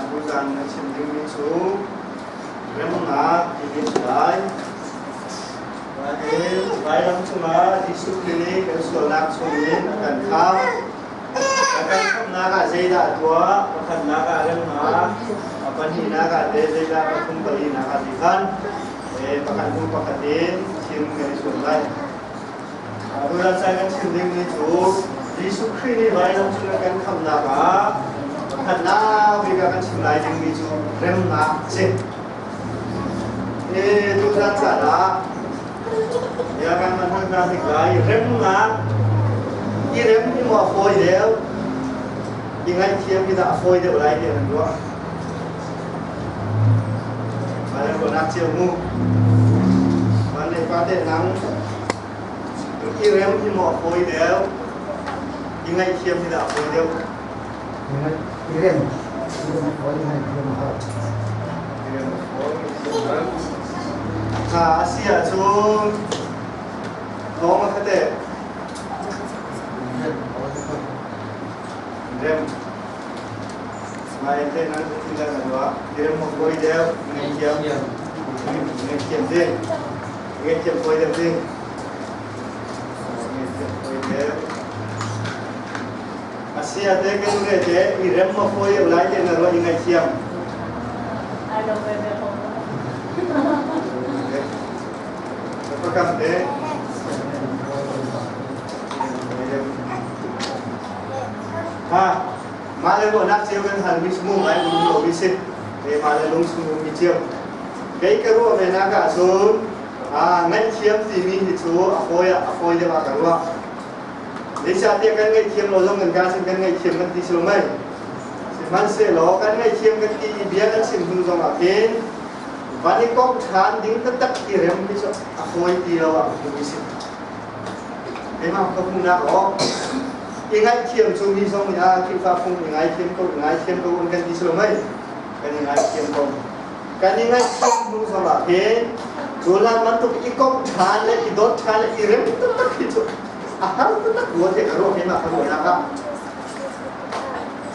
Tuzan na chim dingmi cu remnak timi a si lai. Nain vailam cungah Jesuh Khrih nih kan sualnak chungin a kan khamh. A kan khamhnak ah zeidah a tuah? Pakhatnak ah remnak, a pahnihnak ah teh zeidah pathum palinak ah ti khan pakhat hnu pakhat in chim kan i zuam lai. Tuzan caan kan chim dingmi cu Jesuh Khrih nih vailam cung a kan khamhnak ah pakhatnak bik ah kan chim lai dingmi cu remnak a si. Tuzan caan ah bia kan hman hna hnik lai remnak i rem hi maw a fawi deuh i ngaihthiam hi dah a fawi deuh lai tiah nan ruah? Mah le ruahnak cio mu. Van le pa te nang i rem hi maw a fawi deuh i ngaihthiam hi dah a fawi deuh? I rem i rem a fawi ngaihthiam a har. I rem a fawi ngaihthiam a har. Ha a si ahcun thawng a khate. Rem. Ngai te nan ti la na wa direm mo koi deu ngai thiam ngai thiam ding ngai thiam koi deu ding ngai thiam koi deu asia te kan re te i rem mo koi deu lai te na ro i ngai thiam I don't know. Pakam te Ha Mah le ruahnak cio kan halmi cu mu ngai um lomi si. Mah le lung chung ummi cio. Kei ka ruah ve nak ahcun ngaihthiam timi hi cu a fawi a fawi deuh ah ka ruah. Zeicahtiah kan ngaihthiam lo zong kan ka sin kan ngaihthiam kan ti si lo mei. Sihmanhsehlaw kan ngaihthiam kan ti i bia kan chim hnu zong ah khin van i komh ṭhan ding taktak i rem hi cu a fawi ti lo ah hmu si. Keimah ka hmuhnak aw i ngaihthiam cu mi zong nih ah Khrihfa phung i ngaithiam ko i ngaithiam ko an kan ti si lo mei kan i ngaithiam ko kan i ngaihthiam hnu zong ah hin cu lan bantuk i komh ṭhan le i dawt ṭhan le i rem taktak hi cu a har taktak rua te ka ruah keimah ka ruahnak ah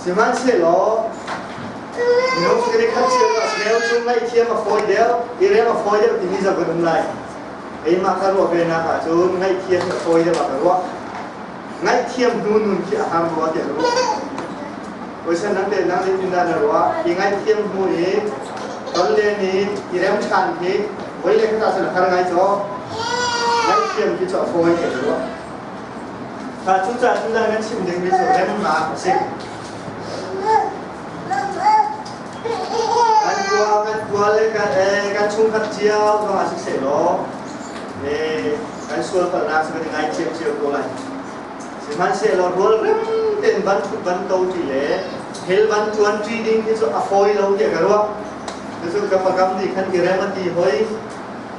sihmanhsehlaw minung kan i khat cio ah cheu cu ngaihthiam a fawi deuh i rem a fawi deuh timi zong kan um lai Keimah ka ruah ve nak ahcun ngaihthiam hi a fawi deuh ah ka ruah. Ngaihthiam hnu nun khi a har rua tiah ka ruah. Oisan nang te nang zeitindah na ruah? I ngaihthiam hnu i ton len i i rem ṭhan hi voi le khat ahcun a har ngai caw. Ngaihthiam khi cu a fawi tiah ka ruah. Cucaah cudah nan chim dingmi cu remnak a si. Kan khua kan khua le kan kan chungkhat cio zong ah siseh law kan sual palhnak cu kan i ngaithiam cio ko lai. Sihmanhsehlaw rual rem tein van ṭhut van to ṭi le thil van ṭuan ṭi ding hi cu a fawi lo tiah ka ruah. Cucu ka pakam nih khan i rem a ti hoi.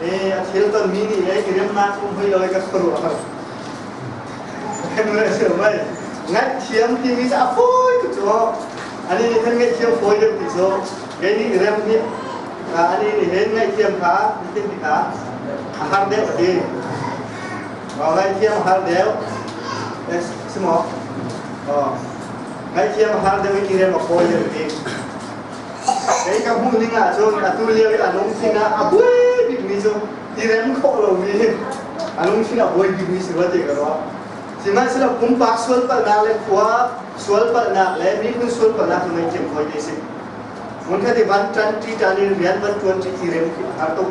A thil tonmi nih le i remnak um hoi lo i ka khuaruah har. Ngaihthiam timi cu a fawi tuk cu. Ani nih khan ngaihthiam fawi deuh ti cu. Kei nih rem nih ani nih hin ngaihthiam kha nitin ti kha a har deuh a ti. Ngaihthiam a har deuh. Si maw? Ngaihthiam a har deuh i rem a fawi deuh ti. Kei ka hmuh ning ahcun atu lio i a lungthin ah a buai bikmi cu i rem khawh lomi a lungthin a buai bikmi si rua ti ka ruah. Sihmanhsehlaw pumpak sualpalhnak le khua sualpalhnak le miphun sualpalhnak cu ngaihthiam fawi te si. Hmunkhat i van ṭan ṭi ṭan in rian van ṭuan ṭi i rem khi a har tuk.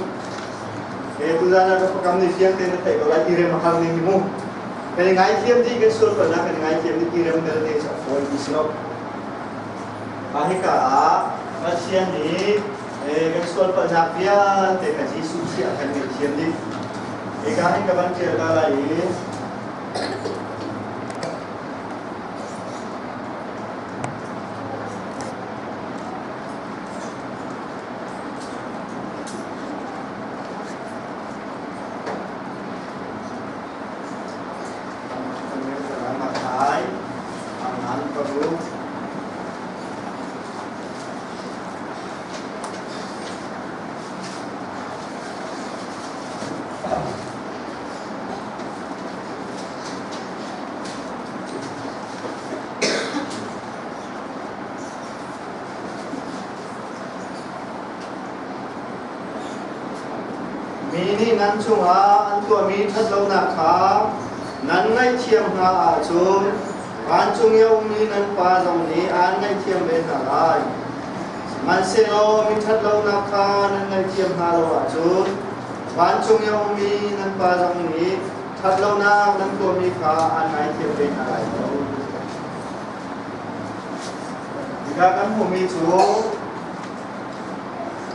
E tuzan ah ka pakam nih fiang tein na theih ko lai i rem a har ning hi mu. Kan i ngaithiam dih kan sualpalhnak kan i ngaithiam dih i rem belte cu a fawi ti si lo. Mah hika ah Pathian nih kan sualpalhnak vialte kha Jesuh Khrih ah kan ngaihthiam dih. Hika hin ka van ṭial ta lai i Mi nih nan cungah an tuahmi ṭhatlonak kha nan ngaihthiam hna ahcun vancung i a ummi nan Pa zong nih aan ngaihthiam ve hna lai. Sihmanhsehlaw mi ṭhatlonak kha nan ngaihthiam hna lo ahcun vancung i a ummi nan Pa zong nih ṭhatlonak nan tuahmi kha aan ngaithiam ve hna lai lo. Hika kan hmuhmi cu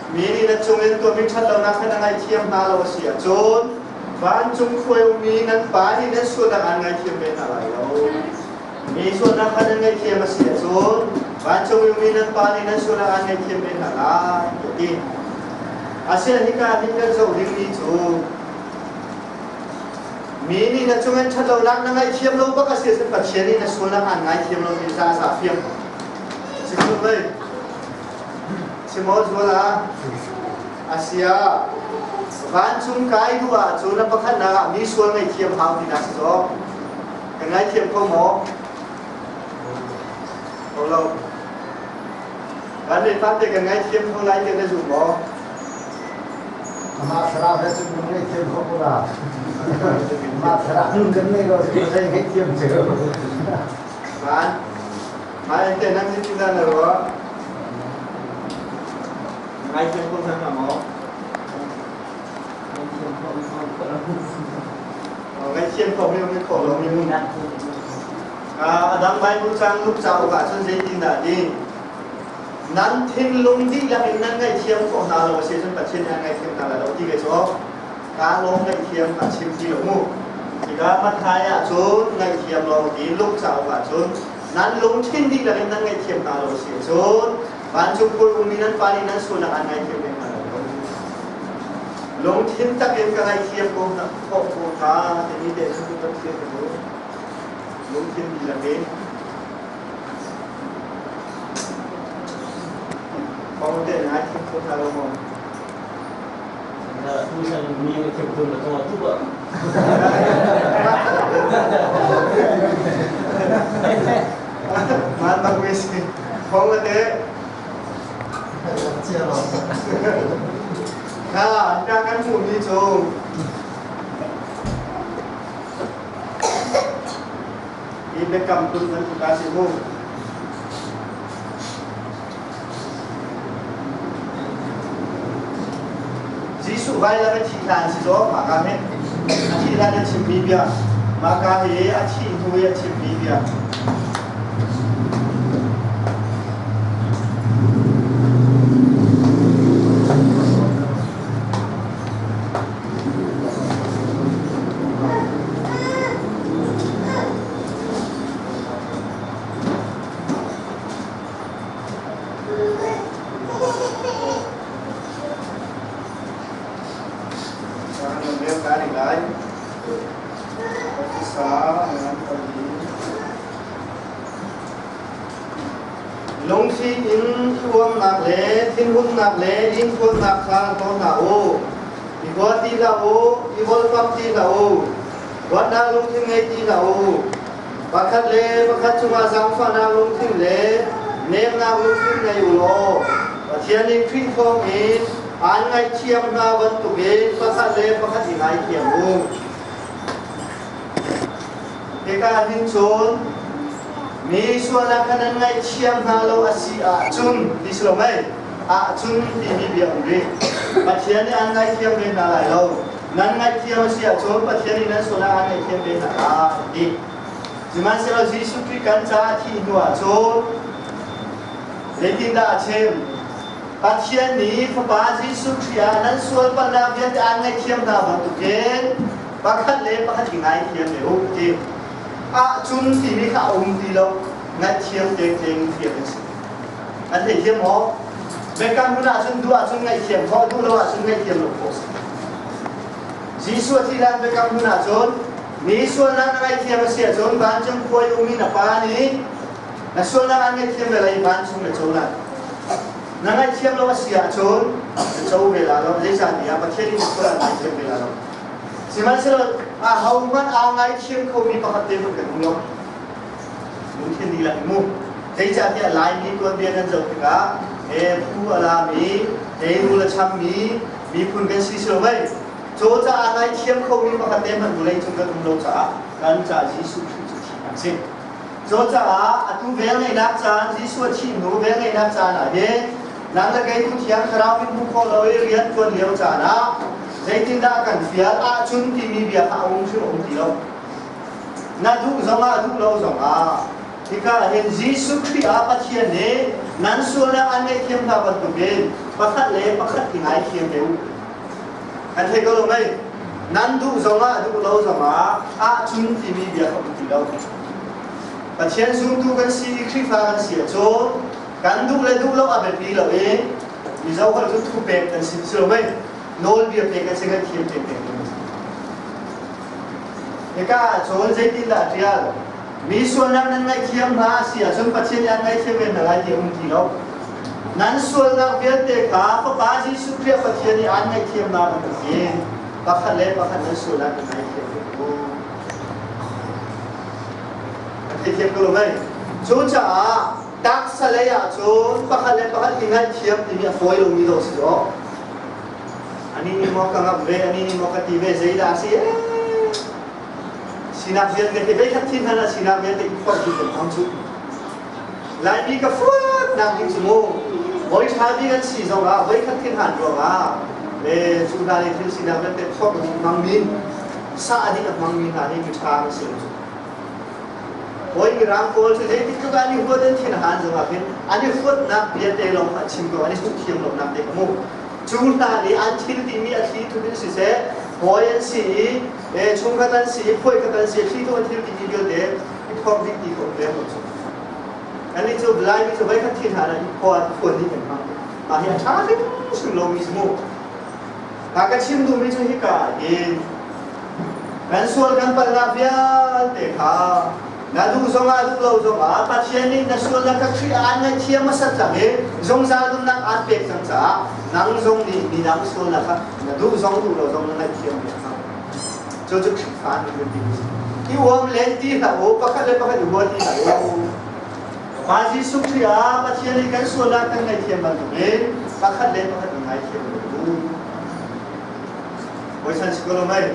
mi nih na cung in tuahmi ṭhatlonak kha na ngaihthiam hna lo a si ahcun vancung khuai ummi nan Pa nih nan sualnak aan ngaithiam ve hna lai lo. Mi sualnak kha nan ngaihthiam a si ahcun vancung i ummi nan Pa nih nan sualnak aan ngaihthiam ve hna lai a ti. Asiah hika hin kan zoh dingmi cu mi nih na cung in ṭhatlonak na ngaihthiam lo bak a si ahcun Pathian nih na sualnak aan ngaithiam lo ti za za fiang. Si mei. Simo zuala asia vancung kai duh ahcun na pakhatnak ah mi sual ngaihthiam hau ti na si zawk. Ka ngaithiam kho maw? Ko lo. Van le fate kan ngaithiam kho lai ti na zum maw? Amah thlarau he cun kan ngaihthiam kho ko la. Amah thlarau kan ngei lo cu zei ngaihthiam cu. Van Mai te nan si tin na ruah. Ngaithiam ko hna maw? Ngaithiam kho mi mi kho lo mi mu. A dang Bible cang Luke cauk ah cun zeitin dah ti? Nan thinlung dihlak in nan ngaihthiam khawh hna lo a si cun Pathian nih an ngaihthiam hna lai lo ti ke cu kaa lawm ngaihthiam a chim ti lo mu. Tikah Matthai ah cun ngaihthiam lo ti Luke cauk ah cun nan lungthin dihlak in nan ngaihthiam hna lo a si cun vancung khur ummi nan pa nih nan sualnak an ngaihthiam ve hna lai lo. Lungthin tak in ka ngaihthiam ko hna khawh ko hna timi te cu Pathian cu lungthin dihlak in Kong te ngai thim kho hna lo maw? Tusan mi thim tu na tong tu ba. Man bak mi si. Kong te. Kha, hika kan hmuh mi cu Hi biakam hlun bantuk ah si mu. Jesuh vailam a thih hlan si zaw mah ka hi a thih hlan a chimmi bia mah ka hi a thih hnu i a chimmi bia. Lungthli in uamnak le thinhunnak le ingtuannak kha hlaw hna u. I huat ti hlah u, i volpam ti hlah u, huatnak lungthin ngei ti hlah u. Pakhat le pakhat cungah zaangfahnak lungthin le nemnak lungthin ngei u law Pathian nih Khrih thawngin aan ngaihthiam hna bantukin pakhat le pakhat i ngaithiam u. Hika hin cun mi sualnak kha nan ngaihthiam hna lo a si ahcun ti si lo mei? Ahcun timi bia um rih. Pathian nih an ngaihthiam ve hna lai lo. Nan ngaihthiam a si ahcun Pathian nih nan sual ah an ngaihthiam ve hna lai ti. Sihmanhsehlaw Jesuh Khrih kan caah a thih hnu ahcun zeitindah a chim? Pathian nih Fapa Jesuh Khrih ah nan sual palhnak vialte aan ngaihthiam hna bantukin pakhat le pakhat i ngaithiam ve u ti. Ahcun timi kha a um ti lo. Ngaihthiam tengteng thiam an si. An theithiam maw? Biakam hmun ahcun duh ahcun ngaihthiam khawh, duh lo ahcun ngaihthiam lo khawh si. Jesuh a thih hlan biakam hmun ahcun mi sualnak na ngaihthiam a si ahcun vancung khua i ummi na Pa nih na sualnak an ngaihthiam ve lai i vancung na co lai. Na ngaihthiam lo a si ahcun na co ve la lo. Zeicahtiah Pathian nih na sual an ngaihthiam ve la lo. Sihmanhsehlaw ahohmanh aa ngaithiam khomi pakhat te hmanh kan um lo. Lungthin dihlak in mu. Zeicahtiah Laimi tuanbia kan zoh tikah he phu a lami, he rul a chammi miphun kan si si lo mei. Cu caah ngaithiam khomi pakhat te hmanh vawlei cung kan um lo caah kan ca Jesuh Khrih cu thihnak a si. Cucaah atu velngeihnak caan Jesuh a thih hnu velngeihnak caan ah hin nang le kei tu Thiang Thlarau in hmuh khawh lo i rian ṭuan lio caan ah zeitindah kan fial ahcun timi bia kha a um hrim a um ti lo. Na duh zongah duh lo zongah hika ah hin Jesuh Khrih ah Pathian nih nan sualnak an ngaihthiam hna bantukin pakhat le pakhat i ngaithiam ve u. Kan thei ko lo mei? Nan duh zongah duh lo zongah ahcun timi bia kha um ti lo. Pathian zumtu kan si i Khrihfa kan si ahcun kan duh le duh lo a biapi lo i Mizo holh cu thu pek kan si si lo mei? Nawlbia pek kan si kan thiam pek pek kan si. Hika ahcun zeitindah a ṭial? Mi sualnak nan ngaihthiam hna a si ahcun Pathian nih an ngaihthiam ve hna lai ti a um ti lo. Nan sualnak vialte kha Fapa Jesuh Khrih Pathian nih aan ngaihthiamnak bantukin pakhat le pakhat nan sualnak nan ngaihthiam ve u. An theithiam ko lo mei? Cucaah taksa lei ah cun pakhat le pakhat i ngaihthiam timi a fawi lomi dawh si dawh. Ani nih maw ka ngamh ve, ani nih maw ka ti ve, zeidah a si? Sinak vialte hi veikhat thin hmanh ah sinak vialte i phorh dih kan hmang cu. Laimi ka fuatnak ding cu mu voi ṭha bik an si zongah voikhat thin han ruangah le cu hna nih thil sinak vialte phorh dih hmangmi sa a dih a hmangmi hna hi miṭha an si lo cu. Hawi mirang pawl cu zeitik tluk an i huat an thin han zongah khin an i huatnak vialte lawng kha chim ko an i hmuh thiam lonak te ka mu. Cu hna nih an thil timi a thli thup in siseh hawi an si i chungkhat an si i phuaikhat an si i thli thup an thil timi vialte i phorh dih ti khawh leng lo cu. Kannih cu Laimi cu voikhat thi hna i khua khuan dih kan hmang. Mah hi a ṭha hrimhrim lomi si mu. Ka ka chim duhmi cu hika hin kan sual kan palhnak vialte kha na duh zongah duh lo zongah Pathian nih na sualnak kha Khrih ah an ngaihthiam hmasat cang i zungzal nunnak aan pek cang caah nang zong nih midang sualnak kha na duh zong duh lo zong na ngaihthiam ve cang. Cucu Khrihfa nih kan ti i uam len ti hlah u, pakhat le pakhat i huat ti hlah u. Pa Jesuh Khrih ah Pathian nih kan sualnak kan ngaihthiam bantukin pakhat le pakhat i ngaithiam ve u. Bawisan si ko lo mei?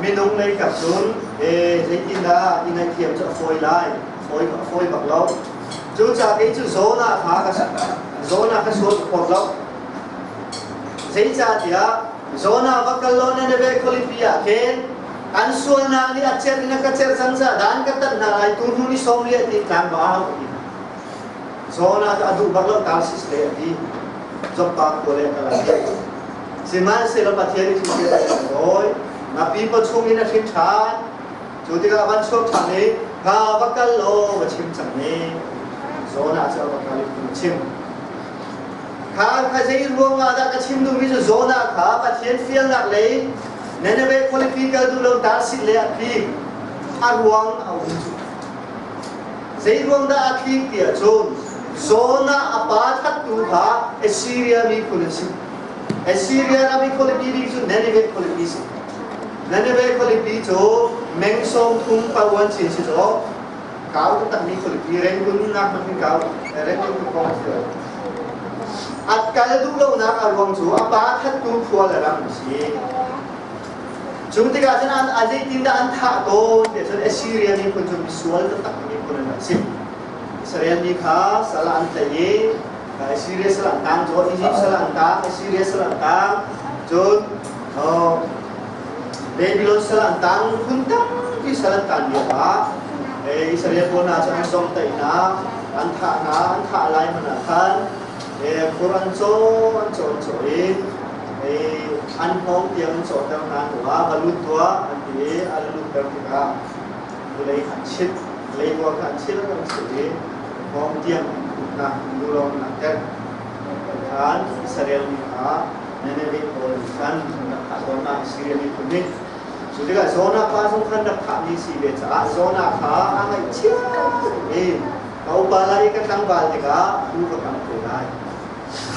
Minung lei kap cun zeitindah i ngaihthiam cu a fawi lai? Fawi a fawi bak lo. Cucaah kei cu Jonah kha ka Jonah kha sual ka phawt lo. Zeicahtiah Jonah va kal law Nineveh khualipi ah khin an sualnak nih a cerh in a ka cerh cang caah dan ka tat hna lai tu hnu ni sawm li a ti tlang ba a ti. Jonah cu a duh bak lo Tarsis lei a ti. Joppa khua lei a kal a ti. Sihmanhsehlaw Pathian nih thil a rawi. Ngapi paw chung in a hrin ṭhan. Cu tikah a van chuak ṭhan i nga va kal law va chim cang ne. Jonah cu a va kal i phung a chim. Kha kha zei ruangah dah ka chim duhmi cu Jonah kha Pathian fialnak lei Nineveh khualipi kal duh lo Tarsis le a tlik. A ruang a um cu. Zei ruang dah a tlik ti ahcun Jonah a pa thattu kha Assyria miphun an si. Assyria ram i khualipi bik cu Nineveh khualipi si. Nineveh khualipi cu meng sawm thum pawan chin si caw kau takmi khualipi Rangoon nak hmanh hin kau Rangoon tu kong si At kal duh lonak a ruang cu a pa thattu khua le ram si. Cu tikah cun an a zeitindah an thah tawn ti cun Assyria miphun cu misual taktak miphun an rak si. Israel mi kha sal an tlaih i Assyria sal an tang cu Egypt sal an tang Assyria sal an tang cun Babylon sal an tang phun tampi sal an tan lio ah Israel pawl hna cu an zomtaih hna an thah hna an thah lai hmanh ah khan khur an caw an caw an caw i an hngawng tiang an cawhter hna hnuah va lut tuah an ti i an lutter tikah vulei kha an chit leivur kha an chil an chil i hngawng tiang an khuh hna lulawng an ter khan Israel mi kha Nineveh pawl nih khan rak thah tawn hna Syria miphun nih cu tikah Jonah pa zong khan rak thahmi si ve caah Jonah kha a ngaihchia i ka upa lai i ka tlangval tikah pu ka kam te lai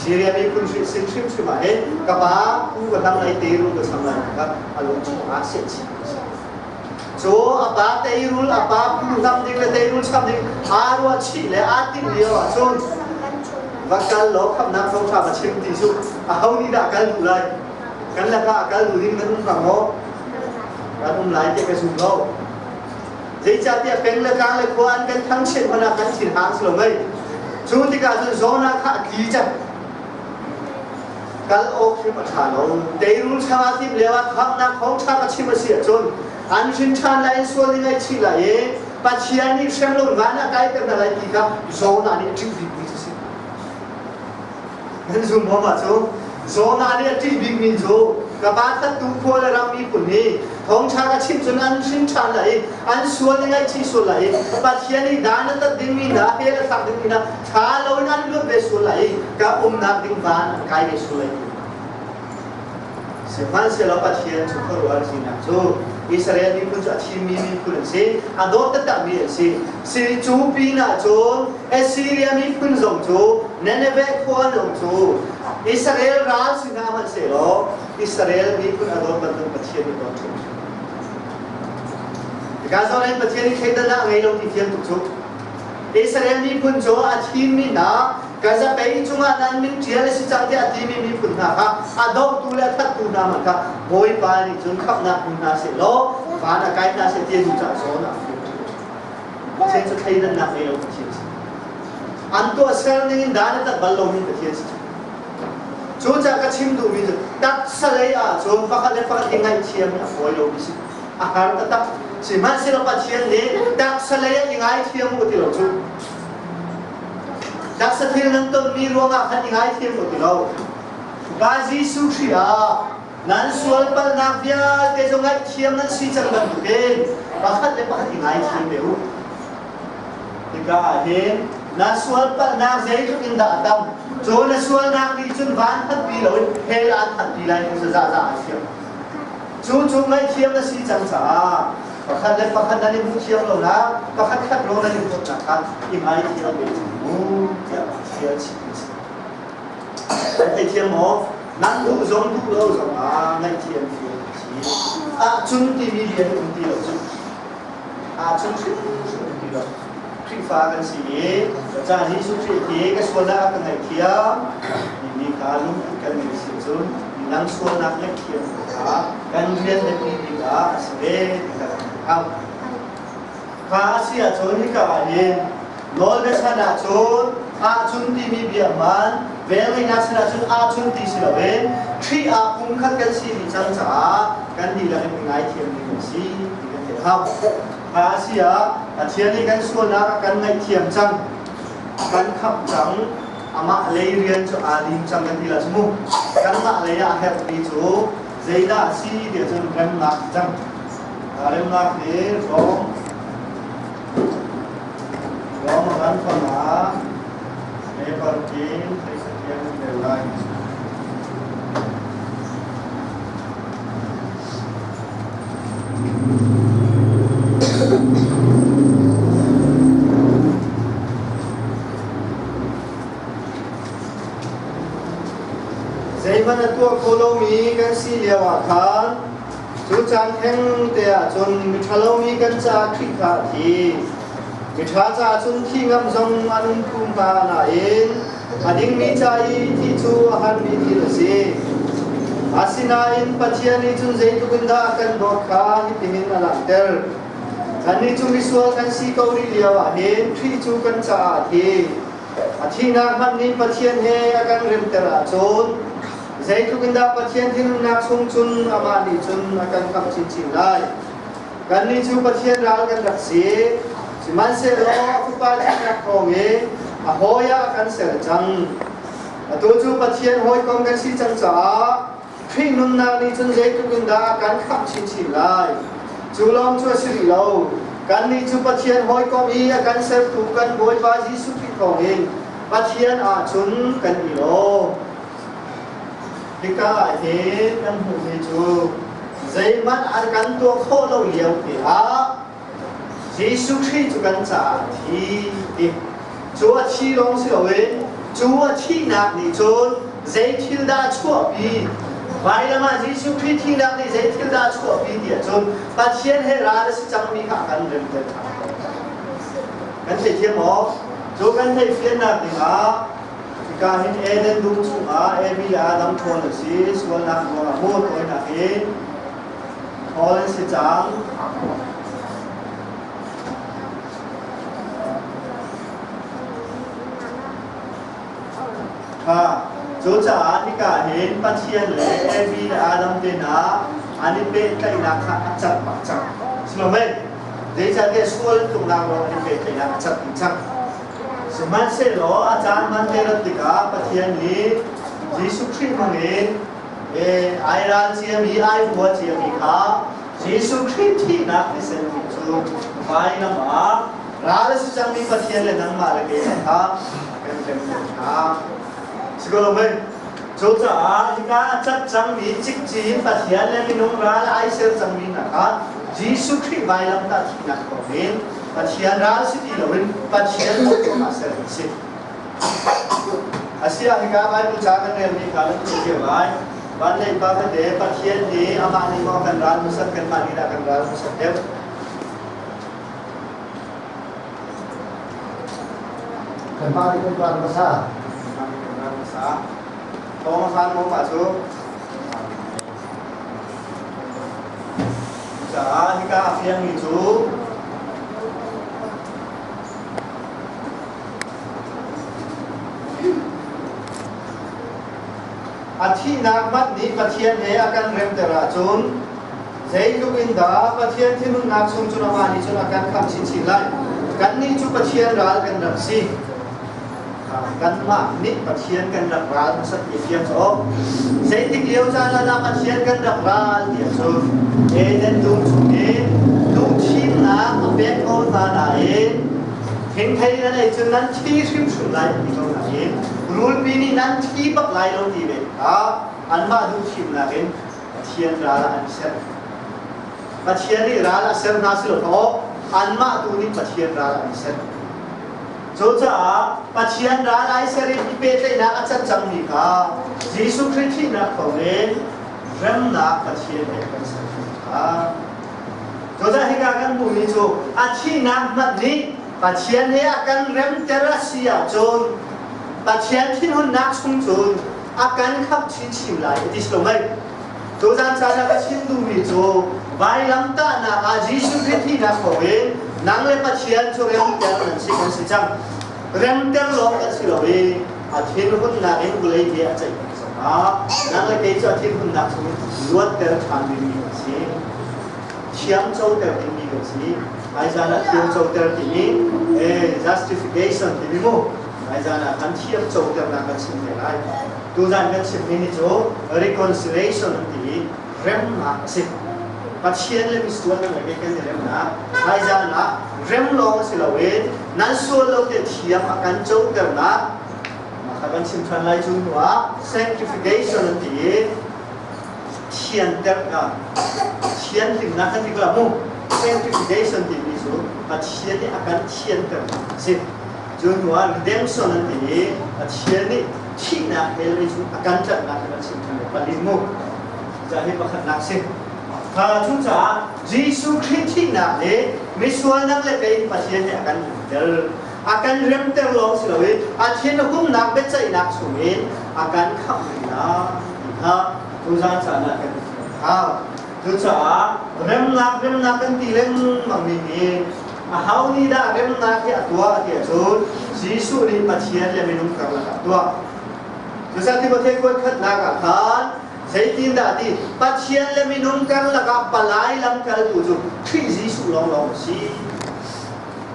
Syria miphun sin hrimhrim ah hin ka pa pu ka hlam lai teirul ka cham lai kha a lung chungah sehchih cu a pa teirul a pa pu hlam ding le teirul cham ding aa ruah chih le aa timh lio ah cun va kal law khamnak thawngṭha va chim ti cu aho nih dah kal duh lai? Kan lakah a kal duh ding nan um hnga maw? Kan um lai tiah ka zum lo. Zeicahtiah peng le tlang le khua an kan thangchiat hmanh ah kan thin hang si lo mei. Cu tikah cun Jonah kha a tli cang. Kal awk hrim a ṭha lo. Teirul chang ah timh lio ah khamhnak thawngṭha ka chim a si ahcun an hrin ṭhan lai in sual i ngaihchih lai i Pathian nih hrem lo van ah kai ter hna lai ti kha Jonah nih a ṭih bikmi cu si. Nan zum maw mah cu? Jonah nih a ṭih bikmi cu ka pa thattu khua le ram miphun hi thawngṭha ka chim cun an hrin ṭhan lai i an sual i ngaihchih sual lai i Pathian nih dan a tat dingmi hna hell a thlak dingmi hna ṭha loin an luat ve sual lai i ka umnak ding van an kai ve sual lai ti. Sihmanhsehlaw Pathian cu khuaruahhar sinak cu Israel miphun cu a thimmi miphun an si, a dawt taktakmi an si. Si cu pinah cun Assyria miphun zong cu Nineveh khua zong cu Israel ral si hna hmanhsehlaw Israel miphun a dawt bantuk Pathian nih dawt ṭhimṭhim. Hika zawn hin Pathian nih thleidannak a ngei lo ti fiang tuk cu. Israel miphun cu a thimmi hna ka zapei cungah nan min ṭial a si cang tiah a timi miphun hna kha a dohtu le a thattu hna hmanh kha Bawipa nih cun khamhnak hmu hna seh law van a kai hna seh ti a duh caah zawn a fial. Pathian cu thleidannak ngei lo Pathian si. An tuahser ning in dan a tat bal lomi Pathian si. Cucaah ka chim duhmi cu taksa lei ah cun pakhat le pakhat i ngaihthiam hi a fawi lomi si. A har taktak. Sihmanhsehlaw Pathian nih taksa lei ah i ngaithiam u ti lo cu. Taksa thil nan tonmi ruangah khan i ngaithiam u ti lo. Ka Jesuh Khrih ah nan sual palhnak vialte cu ngaihthiam nan si cang bantukin pakhat le pakhat i ngaithiam ve u. Hika ah hin na sual palhnak zeitluk in dah a tam? Cu na sualnak nih cun van phanhpi loin hell aan phanhpi lai ti cu zahzah a thiam. Cu cu ngaihthiam na si cang caah pakhat le pakhat nan i hmuh thiam lo nak, pakhat khat lo nan i hmuhnak kha i ngaithiam ve cang mu tiah Pathian chim a si. Nan theithiam maw? Nan duh zong duh lo zong ah ngaihthiam fial a si. Ahcun timi bia hi um ti lo cu. Ahcun hrimhrim um ti lo. Khrihfa kan si i ca Jesuh Khrih hi ka sualnak a ka ngaihthiam timi kha lungput kan ngeih si cun midang sualnak ngaihthiam kha kan rian biapi bik ah a si ve ti kha kan hau. Kha a si ahcun hika ah hin nawlbia chan ahcun ahcun timi bia hman velngeihnak sin ahcun ahcun ti si loin Khrih ah pumkhat kan si dih cang caah kan dihlak in i ngaithiam ding kan si ti kan theih hau. Kha a si ah Pathian nih kan sualnak a kan ngaihthiam cang, kan khamh cang, amah lei rian cu aa lim cang kan ti la cu mu. Kanmah lei ah a herhmi cu zeidah a si ti ahcun remnak cang. Remnak hi Rom Rom ran panga paper in theisathiam rel lai. Zeihmanh a tuah kho lomi kan si lio ah khan cu caan theng te ah cun miṭhalomi kan caah Khrih kha a thi. Miṭha caah cun thi ngam zong an um phum hnga nain a dingmi ca i thi cu a harmi thil a si. Asinain Pathian nih cun zeitluk in dah a kan dawt kha hitihin a langhter. Kannih cu misual kan si ko rih lio ah hin Khrih cu kan caah a thi. A thihnak hmanh nih Pathian he a kan remter ahcun zeitluk in dah Pathian thinhunnak chung cun amah nih cun a kan khamh chinchin lai. Kannih cu Pathian ral kan rak si. Sihmanhsehlaw a Fapa thihnak thawngin a hawi ah a kan ser cang. Atu cu Pathian hawikom kan si cang caah Khrih nunnak nih cun zeitluk in dah a kan khamh chinchin lai. Cu lawng cu a si rih lo. Kannih cu Pathian hawikom i a kan sertu kan Bawipa Jesuh Khrih thawngin Pathian ahcun kan i lawm. Hika ah hin kan hmuhmi cu zeihmanh an kan tuah khawh lo lio te ah Jesuh Khrih cu kan caah a thi ti. Cu a thi lawng si loin cu a thihnak nih cun zei thil dah a chuahpi? Vailam ah Jesuh Khrih thihnak nih zei thil dah a chuahpi ti ahcun Pathian he ral a si cangmi kha a kan remter ṭhan. Kan theithiam maw? Cu kan theihfiannak dingah Hika hin Eden dum chungah Evi le Adam ṭhawl an si. Sualnak ruangah maw tawinak in ṭhawl an si cang. Kha cucaah hika hin Pathian le Evi le Adam te hna an i pehtlaihnak kha a cat bak cang. Si lo mei? Zeicahtiah sual tluknak ruang an i pehtlaihnak a cat dih cang. Sihmanhsehlaw a caan hman te rat tikah Pathian nih Jesuh Khrih hmangin ai ral ciami, ai hua ciami kha Jesuh Khrih thihnak thisen cu vailam ah ral a si cangmi Pathian le nangmah le keimah kha a kan remter hna. Si ko lo mei? Cucaah hika a cat cangmi cikcin Pathian le minung ral ai ser cangmi hna kha Jesuh Khrih vailamtah thihnak thawngin Pathian ral si ti loin Pathian hawikom ah ser an si. Asiah hika Bible ca kan relmi kha nan theih cio lai. Van lei pa tete Pathian nih amah nih maw kan ral hmasat kanmah nih dah kan ral hmasat deuh? Kanmah nih kan ral hmasa. Kanmah nih kan ral hmasa. Thawng a hmaan maw mah cu? Cucaah hika a fiangmi cu a thihnak hmanh nih Pathian he a kan remter ahcun zeitluk in dah Pathian thinhunnak chung cun amah nih cun a kan khamh chinchin lai. Kannih cu Pathian ral kan rak si. Kanmah nih Pathian kan rak ral hmasat ti fiang cu zeitik lio caan ah dah Pathian kan rak ral ti ahcun Eden dum chung i lungthimnak a pek ko hna nain thingthei nan ei cun nan thi hrimhrim lai ti ko nain rulpi nih nan thi bak lai lo ti ve kha anmah duhthimnak in Pathian ral ah an ser. Pathian nih ral a ser hna si lo kaw anmah tu nih Pathian ral an ser. Cucaah Pathian ral ai ser i pehtlaihnak a cat cangmi kha Jesuh Khrih thihnak thawngin remnak Pathian he kan ser kha. Cucaah hika kan hmuhmi cu a thihnak hmanh nih Pathian he a kan remter a si ahcun Pathian thinhunnak chung cun a kan khamh chinchin lai ti si lo mei. Tuzan caan ah ka chim duhmi cu vailamtahnak ah Jesuh Khrih thihnak thawngin nang le Pathian cu remter nan si kan si cang. Remter lawng kan si lo i a thinhunnak in vawlei he a ceih zongah nang le kei cu a thinhunnak chungin luatter ṭhan dingmi kan si. Thiam coter dingmi kan si. Hmaizan ah thiam coter timi justification timi mu hmaizan ah kan thiam coternak kan chim te lai. Tuzan kan chimmi hi cu reconciliation an ti i remnak a si. Pathian le misual nan le kan i remnak. Hmaizan ah rem lawng si loin nan sual lo te thiam a kan coternak mah kan chim ṭhan lai cu hnu ah sanctification an ti i thianternak thianhlimnak kan ti ko mu sanctification timi cu Pathian nih a kan thianternak a si. Cu hnu ah redemption an ti i Pathian nih thihnak hell lei cu a kan tlanhnak hi kan chim ṭhan palin mu. Ca hi pakhatnak si. Kha cucaah Jesuh Khrih thihnak le misual nang le kei Pathian nih a kan remter. A kan remter lawng si loin a thin a humnak biaceihnak chungin a kan khamh rih lai ti kha tuzan caan ah kan hau. Cucaah remnak remnak kan ti lengmang mi hi aho nih dah remnak hi a tuah ti ahcun Jesuh nih Pathian le minung karlak ah a tuah. Cucaah Timothea kuat khatnak ah khan zeitindah ti Pathian le minung karlak ah palai lamkaltu cu Khrih Jesuh lawnglawng a si.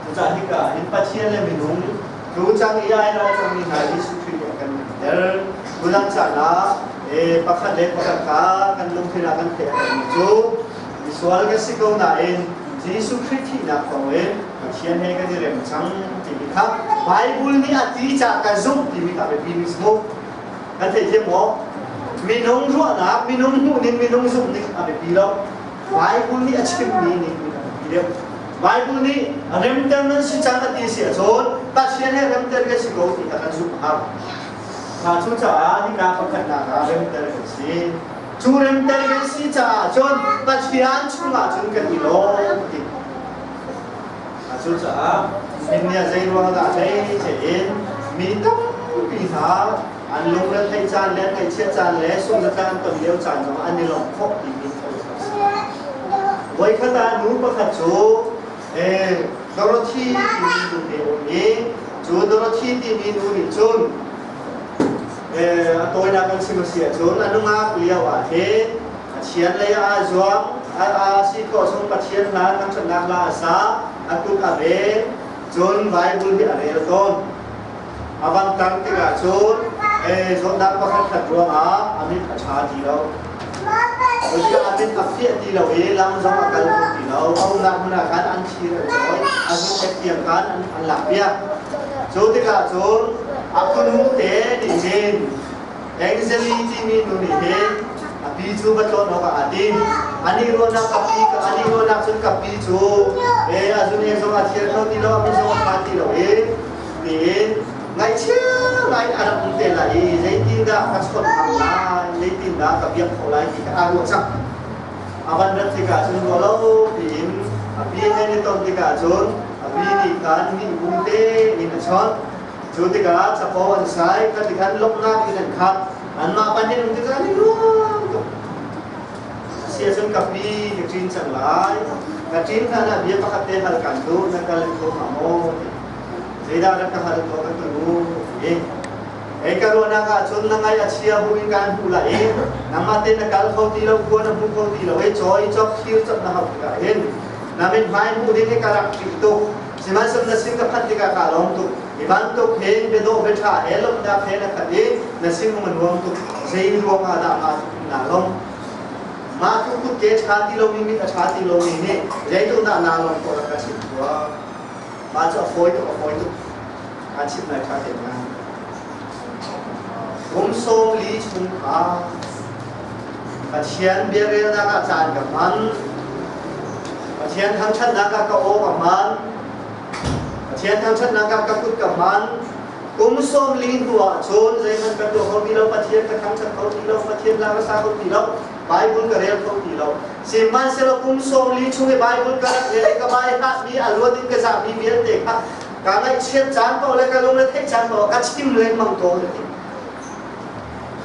Cucaah hika ah hin Pathian le minung tu cang i ai ral cangmi hna Jesuh Khrih nih a kan remter. Tulang caan ah pakhat le pakhat kha kan lungthin ah kan theih a herhmi cu misual kan si ko nain Jesuh Khrih thihnak thawngin Pathian he kan i rem cang timi kha Bible nih a ti caah ka zumh timi kha biapi mi si mu. Kan theithiam maw? Minung ruahnak, minung hmuhning, minung zumhning a biapi lo. Bible nih a chimmi ning a biapi deuh. Bible nih remter nan si cang a ti si ahcun Pathian he remter kan si ko ti kha kan zumh a hau. Cucaah hika pakhatnak ah remter kan si. Cu remter kan si caah cun Pathian chungah cun kan i lawm ti. Cucaah minnia zei ruang dah hlei in mi tampi mi hna an lungretheih caan le an ngaihchiat caan le sungzatla an ton lio caan zongah an i lawmh khawh timi Voikhat ah nu pakhat cu Dorothy timi nu te um i cu Dorothy timi nu nih cun a tawinak kan chim a si ahcun a nungak lio ah hin Pathian lei ah aa zuam a si khawh chung Pathian hla thangṭhatnak hla a sa a kut a ven cun Bible hi a rel tawn. A van tang tikah cun zawtnak pakhat khat ruangah a mit a ṭha ti lo. Cutikah a mit a fiah ti lo i lam zong a kal kho ti lo. A umnak hmun ah khan an thir an cawi, a zungfek tiang khan an lakpiak. Cu tikah cun a kunu te nih hin Anjali timi nu nih hin a pi cu va tlawn awkah aa tim. Anih ruahnak ka pi anih ruahnak cun ka pi cu a zun he zong a thial kho ti lo, a mit zong a pha ti lo i tiin ngaihchia ngai a rak um te lai i zeitindah ka chawnh ngam lai, zeitindah ka biak khawh lai ti kha aa ruah cang. A van rat tikah cun ruah lo tiin a pi he ni ton tikah cun a pi nih khan nih bung te in a chawnh. Cu tikah capo an sai, kha ti khan lawmhnak in an khat. Anmah pan in um tikah an i nuam tuk. Si ahcun ka pi ka ṭin cang lai. Ka ṭin hlan ah bia pakhat te hal kan duh, na kal in kho hnga maw? Ti. Zeidah rak ka hal tuah kan tunu? Ti. Ei ka ruahnak ah cun na ngaih a chia bu in kaan hmuh lai i nangmah te na kal kho ti lo, khua na hmu kho ti lo i caw i cawk thir cawk na hauh tikah hin na mithmai hmuh ding hi ka rak ṭih tuk. Sihmanhsehlaw na sin ka phanh tikah kaa lawm tuk. Hi bantuk hin biadawh biaṭha he lawmhnak he na khat i na sin um a nuam tuk. Zei ruangah dah mah tluk in naa lawmh? Mah tluk kutke ṭha ti lomi mit a ṭha ti lomi nih zeitindah naa lawmh khawh rak ka chimh tuah. Mah cu a fawi tuk, a fawi tuk. Kaa chimh lai ṭha tein ngai. Kum 40 chung kha Pathian biarelnak ah caan ka hman. Pathian thangṭhatnak ah ka aw ka hman. Pathian thangṭhatnak ah ka kut ka hman. Kum 40 hnu ah cun zeihmanh ka tuah kho ti lo, Pathian ka thangṭhat kho ti lo, Pathian hla ka sa kho ti lo, Bible ka rel kho ti lo. Sihmanhsehlaw kum 40 chung i Bible ka rak rel i ka bai hlatmi a luat in ka zahmi vialte kha ka ngaihchiat caan paoh le ka lungre theih caan paoh ka chim lengmang tawn a ti.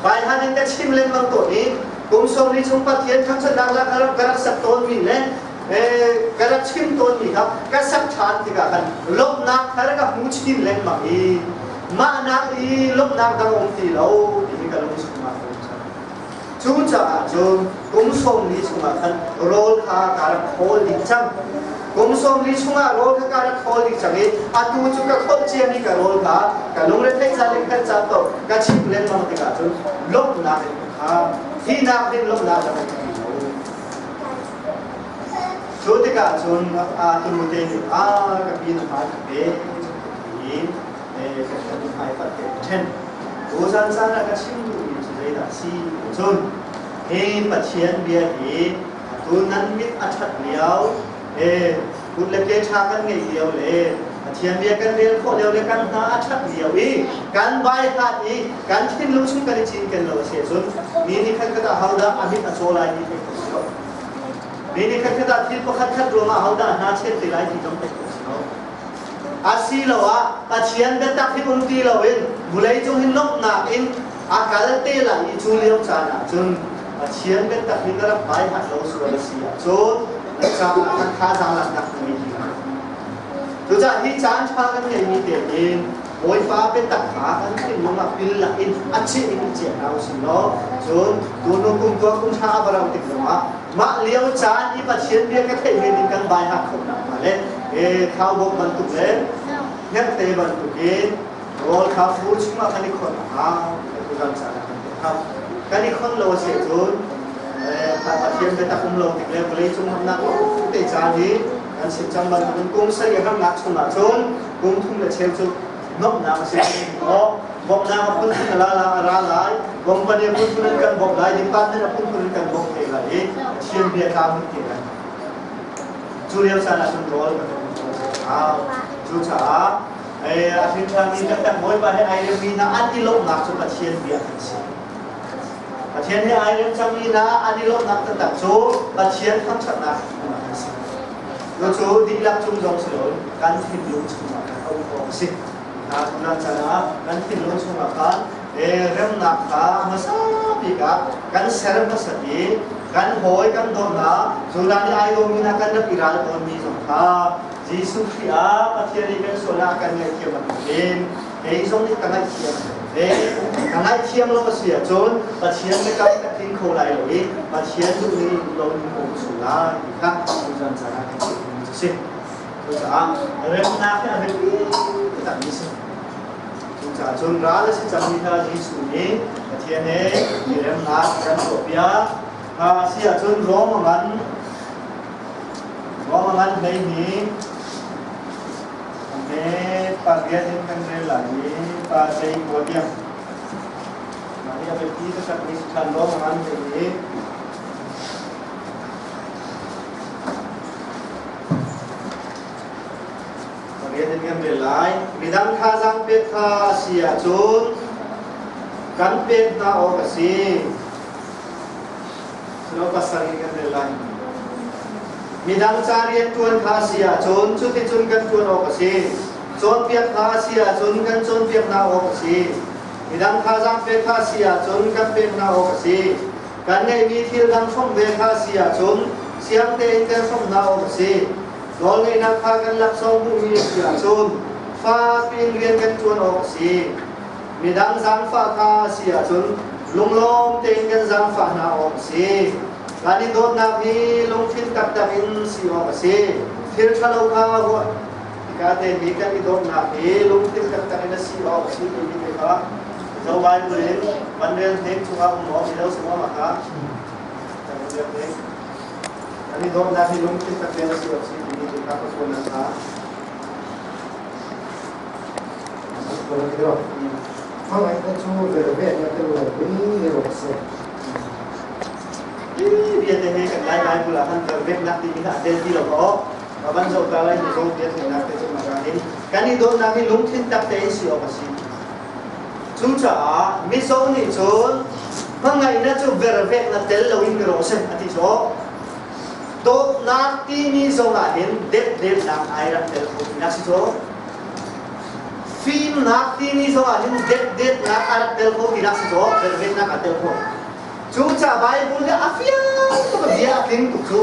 Baihan in ka chim lengmang tawn i kum 40 chung Pathian thangṭhatnak la ka rak sak tawnmi le ka rak chim tawnmi kha ka sak ṭhan tikah khan lawmhnak thar ka hmu chin lengmang i mahnak i lawmhnak dang um ti lo ti hi ka lung chungah ka um cang. Cucaah cun kum 40 chungah khan rawl kha ka rak khawl dih cang. Kum 40 chungah rawl kha ka rak khawl dih cang i atu cu ka kholh ciami ka rawl kha ka lungretheih caan le khat caan to ka chim lengmang tikah cun lawmhnak in ka kha thihnak hin lawmhnak ka ti lo. Cu tikah cun a tunu te nih a ka pi na hmai ka pe ti ka ṭhen hmai pat te ka ṭhen. Tuzan caan ah ka chim duhmi cu zeidah a si cun hi Pathian bia hi atu nan mit a ṭhat lio kut le ke ṭha kan ngeih lio le Pathian bia kan rel khawh lio le kan hna a ṭhat lio i kan bai hat i kan thinlung chung kan i cinken lo a si ahcun mi nih khat khat ah hodah a mit a caw lai ti theih khawh si lo. Mi nih khat khat ah thil pakhat khat ruangah hodah hna chet te lai ti zong theih khawh si lo. Asiloah Pathian biatak hi um ti loin vawleicung hi lawmhnak in a kal te lai i cu lio caan ah cun Pathian biatak hi na rak bai hat lo sual a si ahcun na caah kan thazaang laknak na ngei ti lai. Cucaah hi caan ṭha kan ngeihmi te hin Bawipa biatak kha kan thinlung ah pil lakin a cheh in i ciah hna usih law cun tunu kum tua kum ṭha a va rauh tik zongah mah lio caan i Pathian bia ka theih men in kan bai hak khawh nakhnga le khaubawk bantuk le hngerhte bantukin rawl kha fur chungah kan i khon a hau tuzan caan ah kan tuah hau kan i khon lo a si cun Pathian biatak um lo tik le vawlei cung hamnak te caan hi kan sim cang bantukin kum sarih harnak chungah cun kum thum le cheu cu nuamhnak a si bawmhnak a phunphun a la la a ra lai company a phunphun in kan bawmh lai department a phunphun in kan bawmh te lai i Pathian bia tlam in te lai cu lio caan ah cun rawl kan hau cucaah a hrinṭhanmi taktak Bawipa he ai remmi hna an i lawmhnak cu Pathian bia kan si Pathian he ai rem cangmi hna an i lawmhnak taktak cu Pathian thangṭhatnak kan si cu dihlak cung zong si loin kan thinlung chungah kan um awk a si. Kha tutan chan ah kan thinlung chungah khan remnak kha hmasa bik ah kan ser hmasat i kan hawi kan dawtnak Judah nih ai lomi hna kan rak i ral tawnmi zong kha Jesuh Khrih ah Pathian nih kan sualnak kan ngaihthiam bantukin kei zong nih ka ngaihthiam ve. Ka ngaihthiam lo a si ahcun Pathian biakam ka tling kho lai lo i Pathian duhning lo in ka um sual lai ti kha tuzan caan ah kan chimmi cu si. Cucaah remnak hi a biapi takmi si. Cucaah cun ral a si cangmi kha Jesuh nih Pathian he i remnak kan tuahpiak. Si ahcun Rom a ngan Rom a ngan 12 he 8 in kan rel lai i pa zei kua tiang. Mah hi a biapi taktakmi si ṭhan Rom a ngan 12 Rian in kan rel lai. Midang thazaang pek kha a si ahcun kan pek hna awk a si. Sino pasarih kan rel lai. Midang ca rian ṭuan kha a si ahcun cuticun kan ṭuan awk a si. Cawnpiak kha a si ahcun kan cawnpiak hna awk a si. Midang thazaang pek kha a si ahcun kan pek hna awk a si. Kan ngeihmi thil dang hrawmh ve kha a si ahcun siang tein kan hrawmh hna awk a si. Nawlngeihnak kha kan laksawng hmuhmi a si ahcun fakpi in rian kan ṭuan awk a si. Midang zaangfah kha a si ahcun lunglawm tein kan zaangfah hna awk a si. Kan i dawtnak hi lungthin taktak in si awk a si. Thil ṭhalo kha ruah tikah te hi kan i dawtnak hi lungthin taktak in a si awk a si timi te kha Zo Bible in van rel hnek chungah um awk si lo sungah ma kha kan rel hnek. Kan i dawtnak hi lungthin taktak in a si awk si timi te kha ka sualnak kha. Hmangaihna chu vervekna tel lovin ni rawh se. Hi vialte hi kan Lai Bible ah khan verveknak timi kha a tel ti lo maw? Ka van zoh ta lai mizo bia theihnak te cu maka hin kan i dawtnak hi lungthin tak tein si awk a si. Cucaah mizo nih cun hmangaihna cu vervekna tel loin ni rawh se a ti zawk. Dawtnak timi zong ah hin depdetnak ai rak tel kho ti nak si cu. Fimnak timi zong ah hin depdetnak a rak tel kho ti nak si cu. Verveknak a tel kho. Cucaah Bible nih a fiang tuk a bia a tling tuk cu.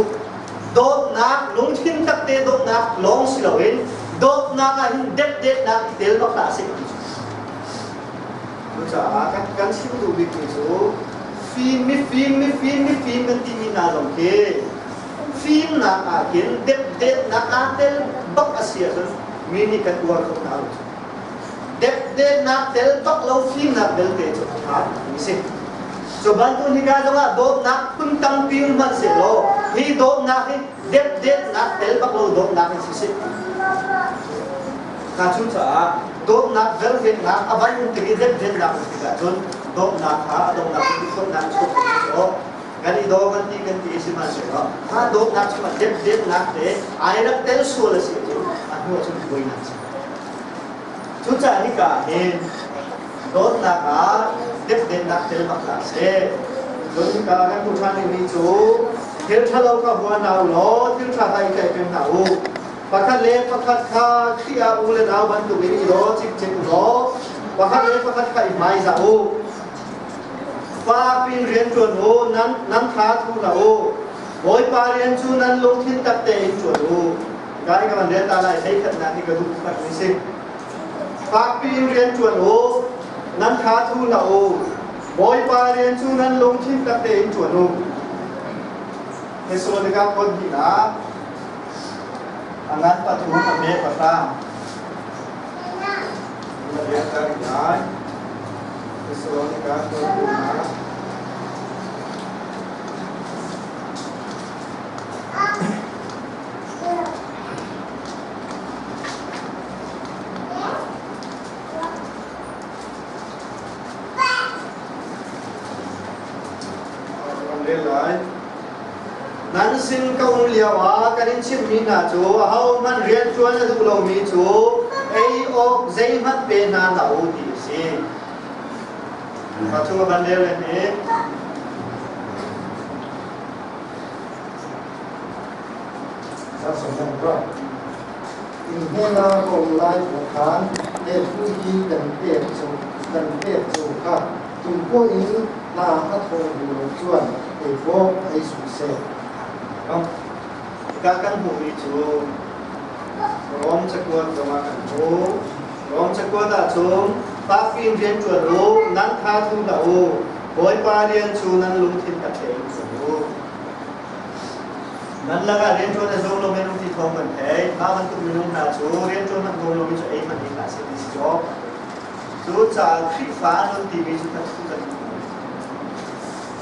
Dawtnak, lungthin takte dawtnak lawng si loin dawtnak ah hin depdetnak i tel bak hlah seh ti cu. Cucaah kan chim duh bikmi cu fim mifim mifim mifim kan timi hna zong khi fimnak ah khin depdetnak aa tel bak a si ahcun mi nih kan uar kho hna lo. Depdetnak tel bak lo fimnak belte cu a ṭha mi si. Cu bantuk hika zongah dawtnak phun tampi um hmanhsehlaw hi dawtnak hi depdetnak tel bak lo dawtnak in siseh. Kha cucaah dawtnak velvetnak a van um tik i depdetnak um tikah cun dawtnak kha a donghnak cu dawtnak chuak ko kan i daw kan ti kan ti sihmanhsehlaw kha dawtnak chungah depdetnak te ai rak tel sual a si cu a hnu ah cun buainak si. Cucaah hika ah hin dawtnak ah depdetnak tel bak hlah seh. Cun hika kan hmuh ṭhan dingmi cu thil ṭhalo kha hua hna u law thil ṭha kha i tlaih peng hna u. Pakhat le pakhat kha Khrih ah u le nau bantukin i daw cikcek u law pakhat le pakhat kha i hmaizah u. Fakpi in rian ṭuan u, nan tha thu hlah u. Bawipa rian cu nan lungthin tak tein ṭuan u. Gai ka van rel ta lai hleikhatnak hi ka duh takmi si. Fakpi in rian ṭuan u, nan tha thu hlah u. Bawipa rian cu nan lungthin tak tein ṭuan u. Thessalonika khua hnihnak a ngan 3 a me 9. Na rian ka ri lai. Thessalonika khua hnihnak Nan sin ka um lioah kan in chimhmi hna cu ahohmanh rianṭuan a duh lomi cu ei awk zeihmanh pe hna hlah u ti a si. Mah chung a van rel le hi Inn hmun ah ka um lai pawh khan He thu hi kan pek cu kan pek cu kha tungkaw in hna a thawh duh lo cun ei awk ei suh seh. Hika kan hmuhmi cu Rom cakuat zongah kan hmuh. Rom cakuat ahcun fakpi in rian ṭuan u, nan tha thu hlah u, Bawipa rian cu nan lungthin ka ṭhe in ṭuan u. Nan lakah rianṭuan a zuam lomi an um ti thawng kan theih. Mah bantuk minung hna cu rianṭuan hmanh zuam lomi cu ei hmanh ei hlah seh ti si cawk. Cucaah Khrihfa nun timi cu kan thu kan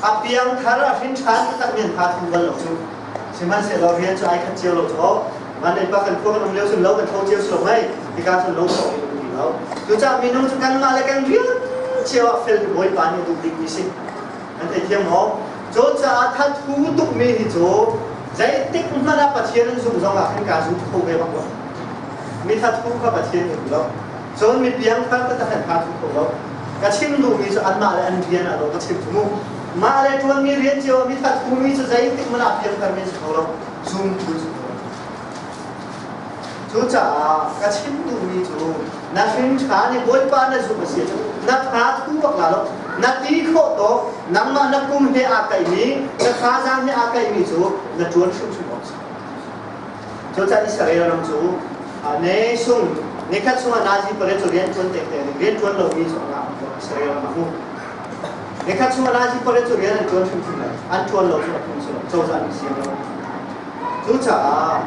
a piangthar a hrin ṭhan taktak mi an tha thu bal lo cu. Sihmanhsehlaw rian cu ai khat cio lo cu. Man ei pa kan khua kan um lio cun lo kan tho cio si lo mei. Hika cun lo tho in um ti lo. Cucaah minung cu kanmah le kan rian cio ah fel Bawipa nih a duh bikmi si. Nan theithiam maw? Cucaah thathu tukmi hi cu zeitik hmanh ah Pathian an zumh zong ah khan kaa zum kho ve bak lo. Mi thathu kha Pathian nih lo. Cun mi piangthar taktak an tha thu kho lo. Ka chim duhmi cu anmah le an rian ah lo ka chim cu mu. Mah le ṭuanmi rian cio mi thathu mi cu zeitik hmanh ah piangthar mi si kho lo. Zumtu si kho lo. Cucaah ka chim duhmi cu na hrin ṭha nih Bawipa na zumh a si ahcun na tha thu bak la lo. Na ti khawh tawk nangmah na kum he aa kaihmi na thazaang he aa kaihmi cu na ṭuan hrimhrim awk a si. Cucaah Israel ram cu ne sung nikhat chungah Nazi pale cu rian ṭuan tekte rian ṭuan lomi cu a ngah Israel ram ah mu. Nikhat chungah Nazi pale cu rian an ṭuan hrimhrim lai. An ṭuan lo cu a phung si lo. Cozah nih siang lo. Cucaah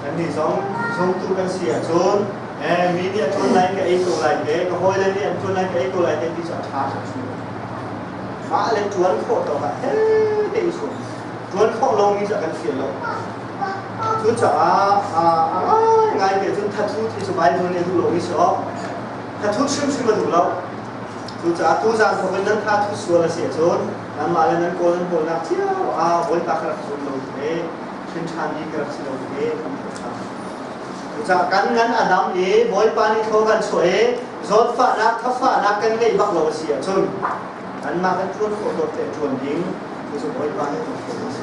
kannih zong zumtu kan si ahcun mi nih a ṭuan lai ka ei ko lai te, ka hawile nih an ṭuan lai ka ei ko lai te ti cu a ṭha hrimhrim. Mah le ṭuan khawh tawk ah he te i sum. Ṭuan khawh lomi cu a kan fial lo. Cucaah a ngaingai te cun thathu thi cu Baibal nih a duh lomi si awk. Thathu hrimhrim a duh lo. Cucaah tuzaan thawk in nan tha thu sual a si ahcun nanmah le nan kawl nan kawlnak cio ah Bawipa ka rak zum lo te hrin ṭhan mi ka rak si lo te kan hmuh ṭhan. Cucaah kan ngan a dam i Bawipa nih thaw kan chuah i zawtfahnak thafahnak kan ngeih bak lo a si ahcun kanmah kan ṭuan khawh tawk te ṭuan ding cu cu Bawipa nih kan khawh a si.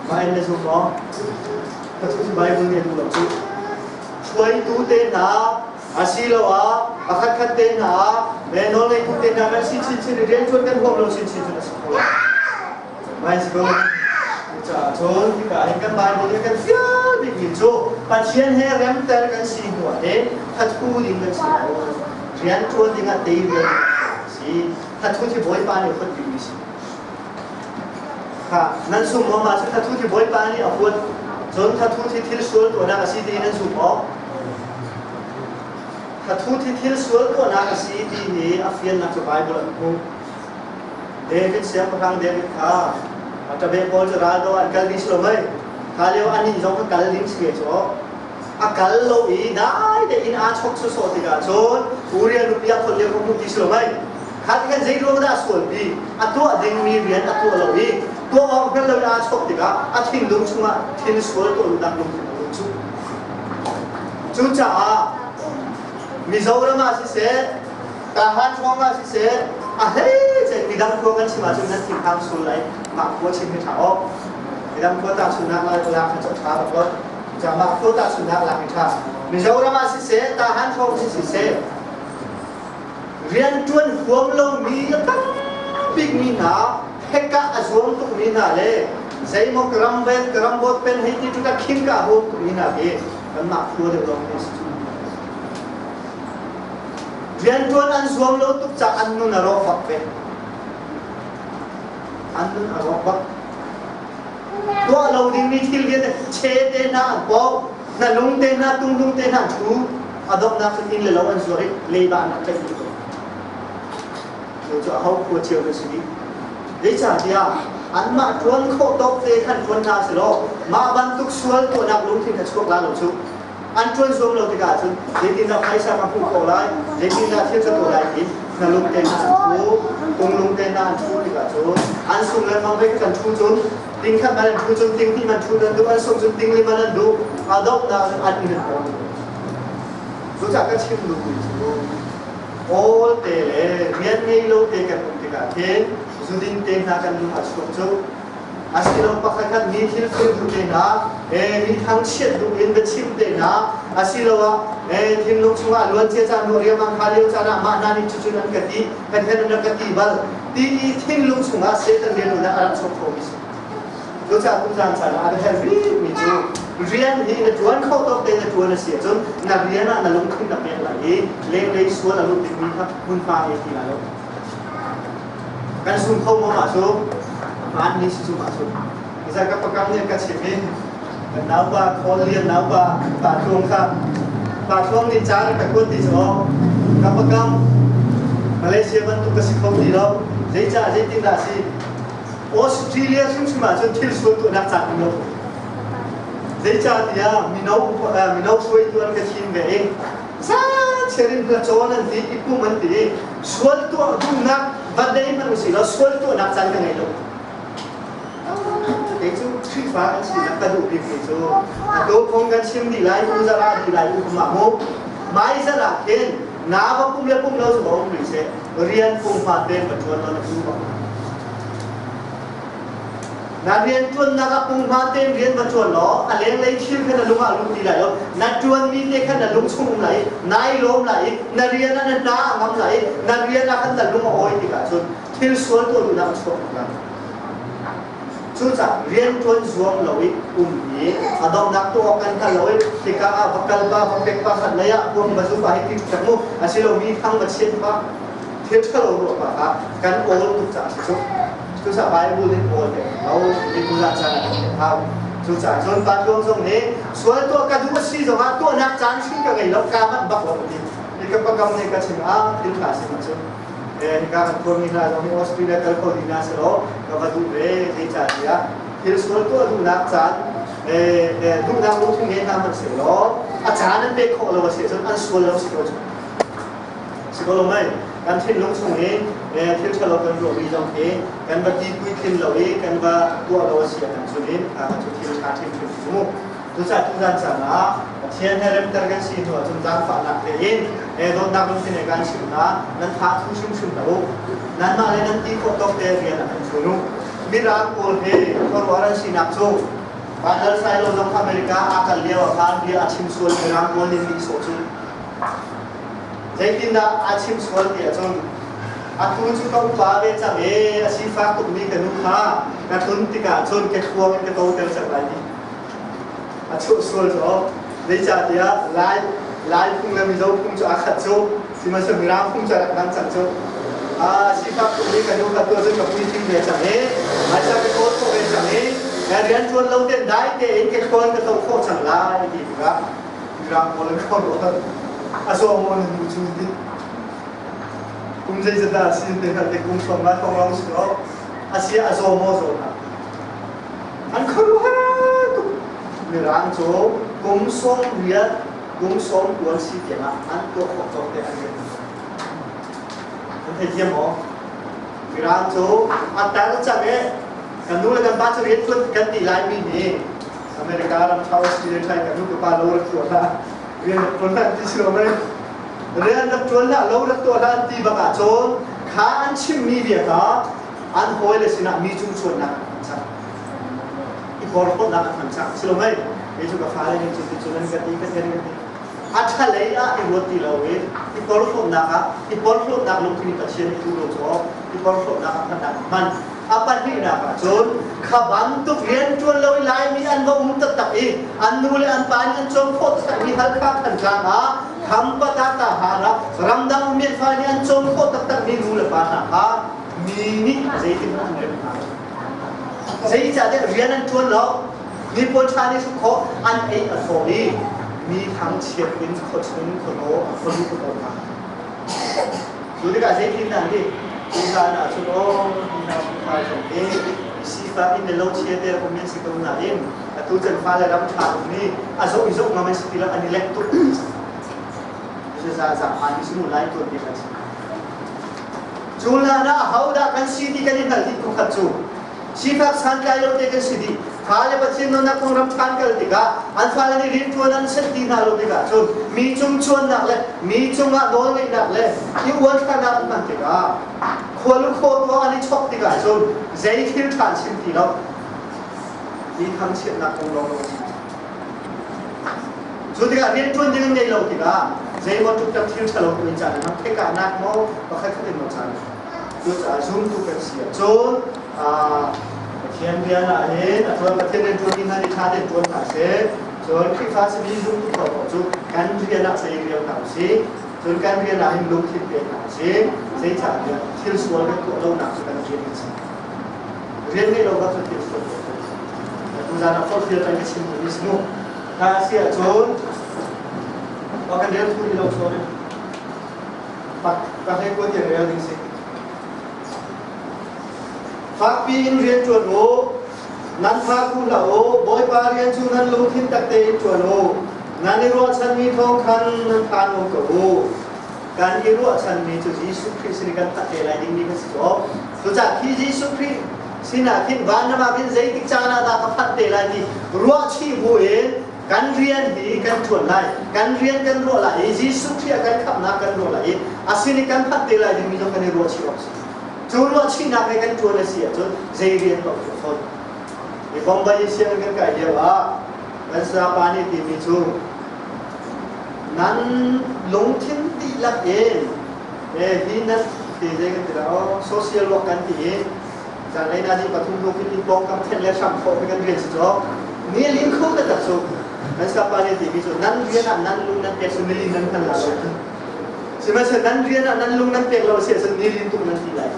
Mah in na zum maw? Ka cu Bible nih a duh lo cu. Hruaitu te hna asiloah pakhatkhat te hna le nawlngeitu te hna kan si chinchin i rianṭuan kan huam lo chinchin cun a si kho lo. Mai si ko. Cucaah cun hika hin kan Bible nih kan fial bikmi cu Pathian he remter kan si hnu ah hin thathu ding kan si lo. Rianṭuan ding ah tei rian si. Thathu hi Bawipa nih a huat bikmi si. Kha nan sum maw mah cu thathu hi Bawipa nih a huat. Cun thathu hi thil sual tuahnak a si ti nan zum maw? Thathu hi thil sual tuahnak a si ti hi a fiannak cu Bible an hmuh. David siangpahrang David kha a ṭabe pawl cu ral do an kal ding si lo mei? Kha lio anih zong kha kal ding si ve cu. A kal lo i dai tein aa chok sawsawh tikah cun Uriah nupi a khon lio kha hmuh ti si lo mei? Kha ti khan zei ruang dah a sualpi? A tuah dingmi rian a tuah lo i tuah awk hngal lo in aa chok tikah a thinlung chungah thil sual tuah duhnak lungthin a lut cu. Cucaah Mizoram ah siseh, Tahan hrawng ah siseh, a hleice midang khua kan chim ahcun nan thinghang sul lai mah khua chim hi ṭha awk. Midang khua tahchunhnak lai lak hi cu a ṭha bak lo. Cucaah mah khua tahchunhnak lak hi ṭha. Mizoram ah siseh, Tahan hrawng si siseh, rianṭuan huam lomi a tam bikmi hna, hekah a zuam tukmi hna le zeimaw ka ram ven, ka ram bawt pen hei ti ṭut a khing ka huam tukmi hna hi kanmah khua deuh lawng hi a si cu. Rianṭuan an zuam lo tuk caah an nun a rawk bak ve. An nun a rawk bak. Tuah lo dingmi thil vialte che te hna an pawk, na lung te hna, tunglung te hna an ṭhu, a donghnak cun inn le lo an zuar i leiba an rak tlaih dih ko. Cu cu aho khua cio kan si dih. Zeicahtiah anmah ṭuan khawh tawk te khan ṭuan hna selaw mah bantuk sual tuahnak lungthin kha chuak la lo cu. An ṭuan zuam lo tikah cun zeitindah phaisa ka hmuh khawh lai, zeitindah thil ka tuah lai ti na lung te hna an ṭhu, tunglung te hna an ṭhu tikah cun an sung lengmang ve kan ṭhu cun ting khat man an ṭhu cun ting hnih man ṭhu nan duh, an sung cun ting li man an duh, a donghnak cun an inn an pawng. Cucaah ka chim duhmi cu Kawl te le rian ngei lo te kan um tikah khin zudin te hna kan lung a chuak cu. Asilo pakhat mi thil fir duh te hna, mi thangchiat duh in biachim te hna, asiloah thinlung chungah luan cia caan ruah riangmang kha lio caan ah mah hna nih cucun an ka ti, kan hen an rak ka ti bal ti i thinlung chungah Satan rianouannak a rak chuak khomi si. Cucaah tuzaan caan ah a herh bikmi cu rian hi na ṭuan kho tawk tein na ṭuan a si ahcun na rian ah na lungthin na pek lai i lenglei sual a lut dingmi kha hmunhma ei ti lai lo. Kan sung kho maw mah cu? Hmaan ni si cu mah cu. Izar ka pakam nih ka chim i kan naupa Khawl Lian naupa Pa Tluang kha Pa Tluang nih ca ka kuat ti cu ka pakam Malaysia bantuk ka si kho ti lo. Zeicah zeitindah si Australia hrimhrim ahcun thil sual tuahnak caan um lo. Zeicahtiah mino mino hruaitu an ka thim ve i zan in cawn an ti i pum an ti i sual tuah duhnak va dei hmanh usih law sual tuahnak caan ka ngei lo. Kei cu Khrihfa kan sinak ka duh bikmi cu atu phung kan chim dih lai, tu zarh ah dih lai u kum ah mu. Mai zarh ah khin na va pum le pum lo cu va um rih seh. Rian pumhma tein va ṭuan law na tu bak. Na rian ṭuannak ah punghma tein rian va ṭuan law a lenglei thil kha na lung ah lut ti lai lo. Na ṭuanmi te kha na lung chung um lai i nai lawm lai i na rian ah na hna a ngam lai i na rian ah khan na lung a awi tikah cun thil sual tuah duhnak a chuak lai. Cucaah rian ṭuan zuam lo i um hi a donghnak tuah kan hngal lo i hika ah va kal pa va pek pa khat lei ah kuang va zu pa hi ti tak mu asilo mi thang va chiat pa thil ṭhalo ruah pa kha kan awl tuk caah si cu. Cucaah Bible nih awl te lo mi tuzan caan ah kan hau. Cucaah cun pa tluang zong nih sual tuah ka duh a si zongah tuahnak caan hrim ka ngei lo ka manh bak lo ti. Hi ka pakam nih ka chim ah thil ṭha si ma cu. Hika kan khuami hna zong hi Australia kal kho dih hna selaw ka va duh ve zeicahtiah thil sual tuah duhnak caan duhnak lungthin ngei hna hmanh sehlaw a caan an pek khawh lo a si ahcun an sual lo si ko cu. Si ko lo mei? Kan thinlung chung i thil ṭhalo kan ruahmi zong hi kan va ti puitlin lo i kan va tuah lo a si ahcun in cu thil ṭha ṭhimṭhim cu mu. Cucaah tuzan caan ah Pathian he remter kan si hnu ahcun zaangfahnak tein dawtnak lungthin he kan chimh hna, nan tha thu hrimhrim hlah u. Nanmah le nan ti khawh tawk te rian ah kan ṭuan u. Mirang pawl hi khuaruahhar an sinak cu Vanlal Sailo zong America aa kal lio ah khan bia a chim sual Mirang pawl nih nihsawh cu zeitindah a chim sual ti ahcun atu cu ka upa ve cang i a sifak tukmi ka nu kha ka tlun tikah cun ka thluang in ka toter cang lai ti a chuah sual cu zeicahtiah Lai Lai phung le Mizo phung cu aa khat cu sihmanhsehlaw Mirang phung cu a rak dang cang cu a sifak tukmi ka nu kha tu cun ka puitling ve cang i hmaisa ka kawl khawh ve cang i rian ṭuan lo tein dai tein ka thluan ka to khawh cang lai ti tikah Mirang pawl an khuaruah a zaw maw na nu cu ti kum zeizat dah a si te kha te kum sawm nga thong rong si lo a si a zaw maw zaw hna an khuaruah tuk Mirang cu kum 80 kum 90 si tiangah an tuah khawh cawk te an rian an theithiam maw Mirang cu a tar cang e kan nu le kan pa cu rian tuan kan ti lai mi nih America ram ṭha Australia ṭha kan nu ka pa lo rak tuah hlah rian rak ṭuan hlah ti si lo mei rian rak ṭuan hlah lo rak tuah hlah ti bak ahcun kha an chimmi bia kha an hawile sinah mi cung chuannak an hman cang i porhlawtnak an hman cang si lo mei kei cu ka fale nih cu ti cun an ka ti ka ti kan ti a ṭhalei ah i ruat ti lo i i porhlawtnak ah i porhlawtnak lungthin Pathian i duh lo cu i porhlawtnak ah hman hman A pahnihnak ah cun kha bantuk rianṭuan lo i Laimi an va um taktak i an nu le an pa nih an cawm khawh taktakmi Halkha Thantlang ah Khampatata han ah ramdang um fa nih an cawm khawh taktakmi nu le pa hna kha mi nih zeitin an rem hna. Zeicahtiah rian an ṭuan lo, mi pawl ṭha nih hruk khawh an ei a thaw i mi thangchiat in khuachung khuataw a khualu khuataw hna. Cu tikah zeitin dah ti? Tuzaan ah cun aw hi hna zong hi sifak in le lo chia te um an si ko nain atu can fale ram ṭha mi a zoh i zoh ngam an si ti lo an i lek tuk. Za za phan ni sunu lai tuan bik an si. Cu hlan ah ahodah kan si ti kan i hngalh dih kum khat cu Sifak santlai lo te kan si dih. Fale Pathian nunnak kong ram ṭhan kal tikah an fale nih rianṭuan an set ti hna lo tikah cun mi cung chuannak le mi cungah nawlngeihnak le i uanthlarnak an hman tikah khualu khaw tuah an i chok tikah cun zei thil ṭha an chim ti lo. I thangchiatnak kong lawnglawng a chim. Cu tikah rianṭuan ding an ngei lo tikah zeimaw ṭukṭak thil ṭhalo tu in caan an thekahnak maw pakhat khat in maw caan. Cucaah zumtu kan si ahcun Pathian rian ah hin a ṭuan Pathian rian ṭuanmi hna nih ṭha tein ṭuan hna seh. Cun Khrihfa simi zumtu paohpaoh cu kan rian ah zei rial hna usih. Cun kan rian ah hin lungthin pe hna usih. Zeicahtiah thil sual kan tuah lonak cu kan rian a si. Rian ngeih lo bak cu thil sual tuah kan si. Tuzaan ah forhfial kan ka chim mi si mu. Kha a si ahcun kan rel thu ni lo sorry. Pak ka hlei ko tiang rel ding si. Fakpi in rian ṭuan u. Nan fa ku hlah u. Bawipa rian cu nan lungthin tak tein ṭuan u. Nan i ruahchanmi thawng khan nan phan um ko u. Kan i ruahchanmi cu Jesuh Khrih sin i kan phanh te lai dingmi kan si cawk. Cucaah khi Jesuh Khrih sinah khin van ram ah khin zeitik caan ah dah ka phanh te lai ti ruahchih bu in kan rian hi kan ṭuan lai. Kan rian kan ruah lai i Jesuh Khrih a kan khamhnak kan ruah lai i a sin i kan phanh te lai dingmi zong kan i ruahchih awk a si. Cu ruahchihnak he kan ṭuan a si ahcun zei rian paoh cu fawn. I Bombay sianginn kan kai lio ah kan sayapa nih timi cu Nan lungthin dihlak in hi nan ti zei kan ti lo social work kan ti i zanlei na ni pathum hnu khin in pawngkam then le hram khawh kan rian si cu ni lin kho taktak cu nan sapa nih ti mi cu nan rian ah nan lung nan pek su nilin nan hman la lo sihmanhsehlaw nan rian ah nan lung nan pek lo si ahcun nilin tuk nan ti lai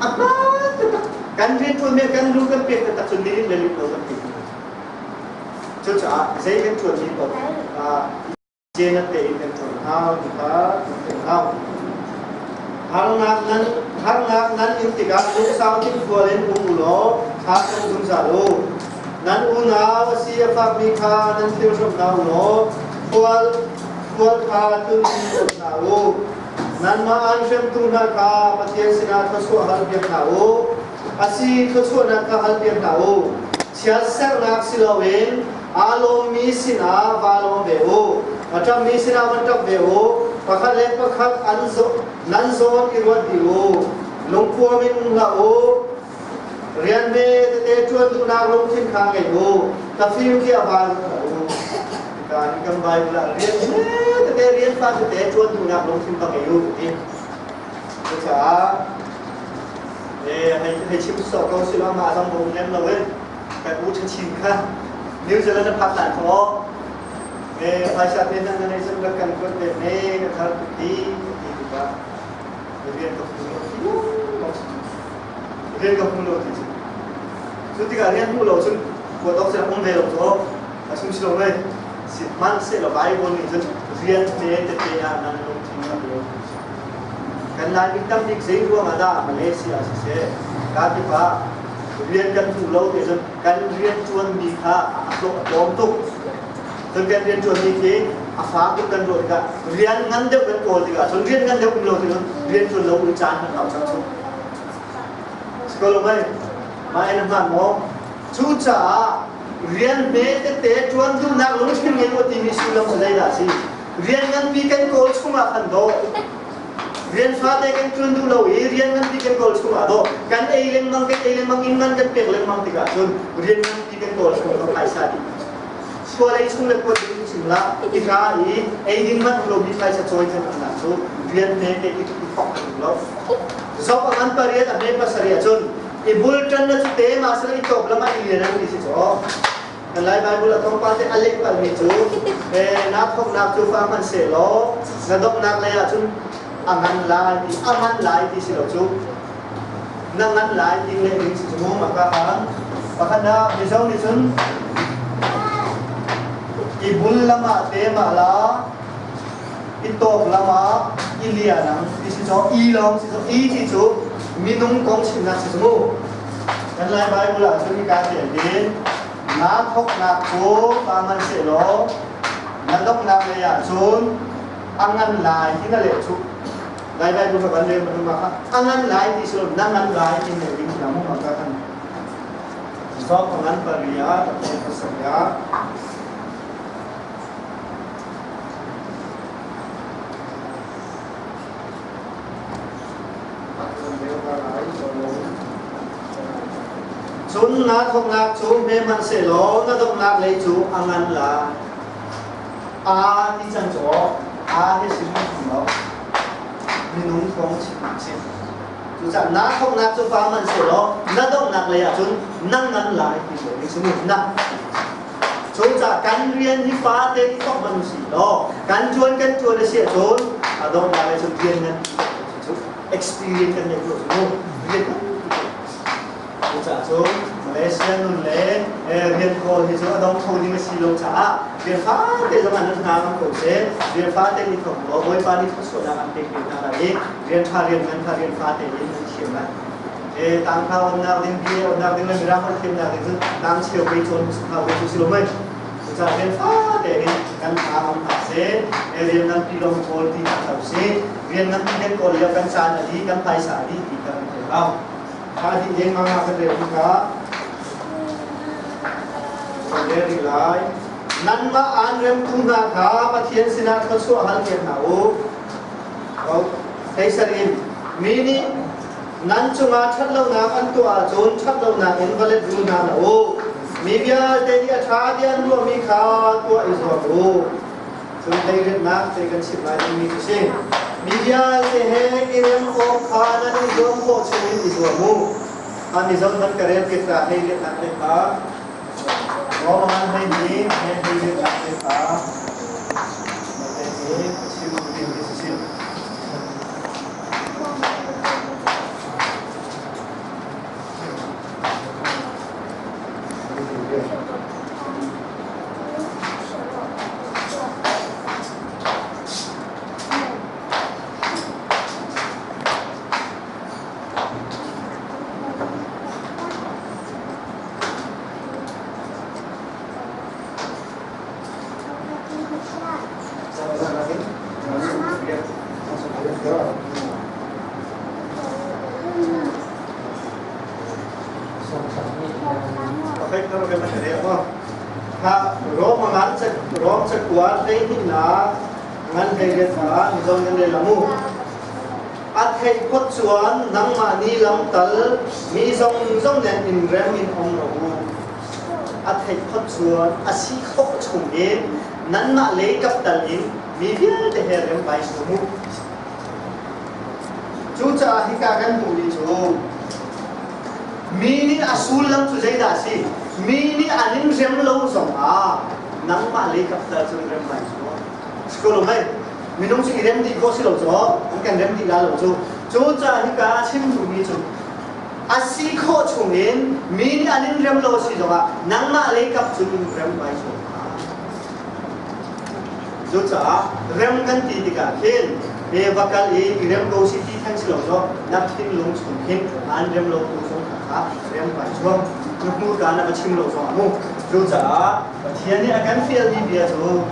a hmaan taktak kan rian ṭuan mi kan lung kan pek taktak cu nilin le lin lo kan ti. Cucaah zei kan ṭuanmi paoh cenat tein kan ṭuan hau ti kha kan theih hau. Harnak nan harnak nan in tikah lungsau thinfual in um u law thla cam zungzal u. Nan unau a si a fakmi kha nan thil hram hna u law khual khual kha tlun in hna u. Nanmah an hremtu hna kha Pathian sinah thluachuah halpiak hna u. A si thluachuahnak kha halpiak hna u. Chiatserhnak si loin aa lawmmi sinah vaa lawm ve u. A ṭapmi sinah van ṭap ve u. Pakhat le pakhat an nan zawn i ruat dih u. Lungpuam in um hlah u. Rian hme tete ṭuan duhnak lungthin kha ngei u. Ka fim khi a van hlah u. Ka hi kan Bible ah rian hme tete rian fa tete ṭuan duhnak lungthin va ngei u ti. Cucaah hei chim sawh ko si lo mah zong bom lem lo in kan u ṭhachin kha New Zealand a phak hlan khaw phaisa te nan nei cun rak kan kuat ve ne ka thar tuk ti ti tikah rian ka hmu lo ti rian ka hmu lo ti cu cu tikah rian hmu lo cun kuat awk cun um ve lo cu a sum si lo mei sihmanhsehlaw Bible nih cun rian te tete ah nan lungthin a lo. Kan Laimi tam bik zei ruang ah dah Malaysia siseh ka kip ah rian kan hmu lo ti cun kan rian ṭuanmi kha a hlawh a tlawm tuk. Cun kan rian ṭuanmi khi a fa tuk kan ruah tikah rian ngan deuh kan kawl tikah cun rian ngan deuh um lo ti cun rian ṭuan lo in caan kan hau cang chung. Si ko lo mei? Mah in a hmaan maw? Cucaah rian hme tete ṭuan duhnak lungthin ngei u timi sullam cu zeidah a si? Rian nganpi kan kawl chungah khan dawh. Rian fate kan ṭuan duh lo i rian nganpi kan kawl chungah dawh. Kan ei lengmang, kan ei lengmang, inn man kan pek lengmang tikah cun rian nganpi kan kawl chung ah phaisa dih. Sual ei chung le kuat ding chung la i ra i ei ding man um lomi phaisa cawi kan umnak cu rian hme te i thok kan um lo. Zok a ngan pariat a hme pasarih ahcun i bul ṭan na cu te ma sila i tawp lam ah i lian an ti si caw. Kan Lai Bible a tlawmpal te a leh palmi cu na thawknak cu fa hmanhsehlaw na donghnak lei ah cun a ngan lai ti a ngan lai ti si lo cu na ngan lai ti leh ding si cu mu maka khan pakhat ah Mizo nih cun i bul lam ah te mah la i tawk lam ah i lian ang ti si caw i lawng si caw i ti cu minung kong chimnak si cu mu. Kan Lai Bible ah cun hika tial hin naa thawknak cu pa hmanhsehlaw na donghnak lei ah cun a ngan lai ti na leh cu. Lai Bible ka van rel ma kha a ngan lai ti si lo na ngan lai ti ne ding na mu ma ka kan Zok a ngan paria a thong pasaria. Cun naa thawknak cu hme hmanh sehlaw na donghnak lei cu a ngan lai. A ti cang cu a hi si hrim lo. Minung kong chimnak si. Cucaah naa thawknak cu fa hmanh sehlaw na donghnak lei ahcun na ngan lai ti mi si mu na. Cucaah kan rian hi fate i thawk hmanh usih law kan ṭuan kan ṭuan a si ahcun a donghnak lei cun rian ngan cu experience kan ngeih khawh cu mu. Rian ngan Cucaah cun Malaysia nun le rian kawl hi cu a dong kho ding a si lo caah rian fate zong ah nan hna ngam ko seh. Rian fate nih thawk law Bawipa nih thluachuahnak an pek ve hna lai i rian ṭha rian ngan kha rian fate in nan thiam lai. Tangka onnak ding, BA onnak ding le mirang holh thiamnak ding cun tang cheu pei cawn hau ve cu si lo mei. Cucaah rian fate in kan hna ngam hna seh. Rian nganpi lawng kawl ti hna hlah usih. Rian nganpi kan kawl lio kan caan a dih, kan phaisa a dih ti kha kan thei hau. Kha dih lengmang ah kan rel tikah kan rel rih lai. Nanmah aan remtu hna kha Pathian sinah thluachuah hal piak hna u. Theisar in mi nih nan cungah ṭhatlonak an tuah ahcun ṭhatlonak in va let rul hna hlah u. Mi vialte nih a ṭha tiah an ruahmi kha tuah i zuam u. Cun hleiriatnak te kan chimh lai timi cu si. Mi vialte he i rem awk kha nan i zuam khawh chungin i zuam u. Kha mi zon hmanh ka rel piak ta hleiriatnak te kha. Rome ngan hlei ni he hleiriatnak te kha. Mate hi ka chim ding ti si. Rom cakuat hleihnihnak ngan hleiriat ah mizo nan rel mu. A theih phot chuan nangmah ni lam tal mi zong zong nen in rem in om ro u. A theih phot chuan a si khawh chung in nanmah lei kap tal in mi vialte he rem vai su mu. Cucaah hika kan hmuhmi cu mi nih a sullam cu zeidah a si? Mi nih an in rem lo zongah nangmah lei kap tal cun rem lai cu. Si ko lo mei? Minung cu i rem dih khawh si lo cu, an kan rem dih la lo cu. Cucaah hika a chim duhmi cu a si khawh chungin mi nih an in rem lo a si zongah nangmah lei kap cun in rem lai cu. Cucaah rem kan ti tikah khin me va kal i i rem ko si ti theng si lo cu na thinlung chung khin aan rem lo tu zong kha rem vai chuang na hmurka na va chim lo zong ah mu. Cucaah Pathian nih a kan fialmi bia cu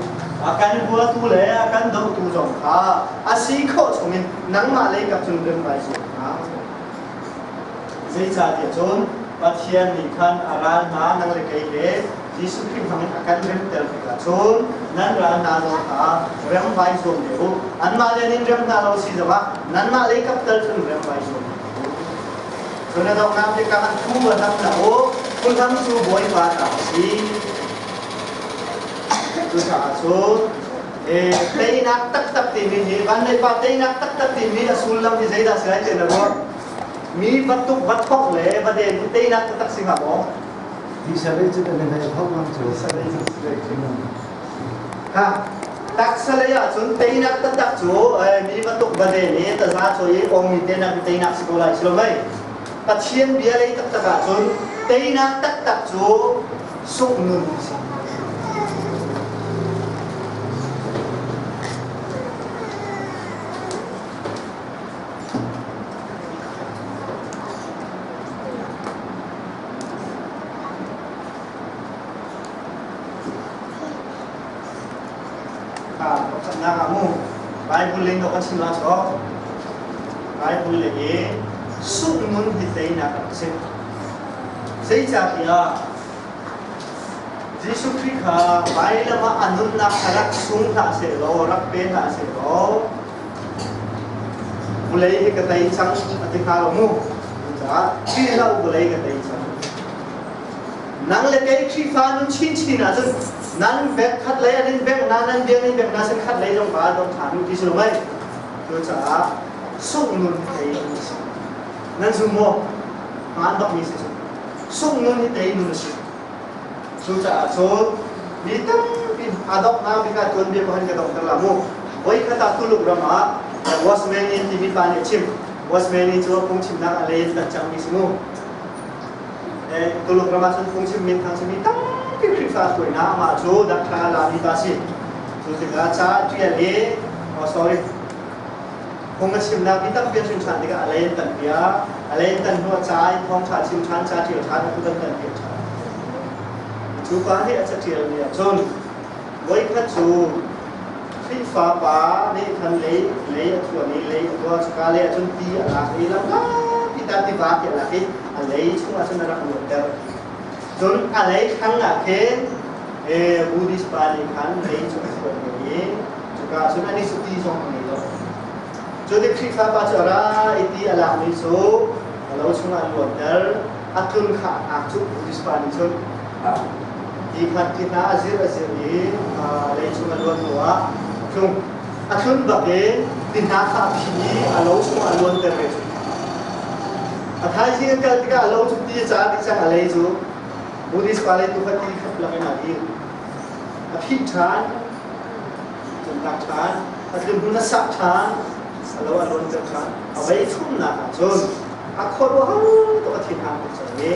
a kan huatu le a kan dohtu zong kha a si khawh chungin nangmah lei kap cun rem vai zuam hna. Zeicahtiah cun Pathian nih khan a ral hna nang le kei he Jesuh Khrih hmangin a kan remter tikah cun nan ral hna zong kha rem vai zuam ve u. Anmah le nin rem hna lo si zongah nanmah lei kap tal cun rem vai zuam ve u. Cun a donghnak tikah an phu va hlam hlah u, phuhlam cu Bawipa ta a si. Cucaah cun teinak taktak timi hi van lei pa teinak taktak timi a sullam hi zeidah si lai ti na ruah? Mi va tuk va thok le va den hi teinak taktak si hnga maw? Taksa lei ahcun teinak taktak cu mi bantuk va den i taza cawi i awngmi tenak teinak si ko lai si lo mei? Pathian bia lei taktak ahcun teinak taktak cu sungh nun a si. Pakhatnak ah mu Bible lei kan chim la so Bible lei i sunghnun hi teinak a si. Zeicahtiah Jesuh Khrih kha vailam ah a nunnak kha rak sung hlah sehlaw, rak pe hlah sehlaw, vulei hi ka tei cang a ti hnga lo mu. Cucaah Khrih hlah u vulei ka tei cang. Nang le kei Khrihfa nun chinchin ahcun nan bek khat lei an in bek na nan biang in bek na sin khat lei zong ba dong ṭhan u ti si lo mei. Cucaah sungh nun hi tei nun a si. Nan zum maw? Hmaan bakmi si cu. Sungh nun hi tei nun a si. Cucaah cun mi tampi a donghnak bik ah tuanbia ko han ka donghter la mu. Voikhat ah Tuluk ram ah Watchman In timi pa nih a chim. Watchman In cu phungchimnak a len tak cangmi si mu. Tuluk ram ah cun phungchim min thang simi tampi Khrihfa hruainak amah cu Dr. Lami pa si. Cu tikah ca a ṭial i, oh sorry, phung a chimnak mi tampi a chim ṭhan tikah a len tan bia, a len tan hnu ah ca in thawngṭha chim ṭhan, ca ṭial ṭhan, a kan tan piak ṭhan. Cu pa nih a caṭialmi ah cun voikhat cu Khrihfa pa nih khan lei lei a thuan i lei a tuah cuka lei ah cun ti a lak i lampi ta tiva ti a lak i a lei chungah cun a rak luanter. Cun a lei thlang ah khin Buddhist pa nih khan lei cu a thuan ve i cuka ah cun anih cu ti zong a ngei lo. Cu tik Khrihfa pa cu a ra i ti a lakmi cu a lo chungah a luanter. A tlun kha a hngak cu Buddhist pa nih cun ti khat ti hna a zir a zir i leicung a luan hnu ah a tlung. A tlun bak in ti hna kha a phi i a lo chungah a luanter ve cu. A thaizing a kal tikah a lo cu ti a car dih cang a lei cu Buddhist pa lei tu kha ti khat lak in a dir. A phih ṭhan, a tlun ṭhan, a tlun hnu a sah ṭhan, a lo a luanter ṭhan. A vei thumnak ah cun a khuaruahhar tuk a thinhang tuk cang i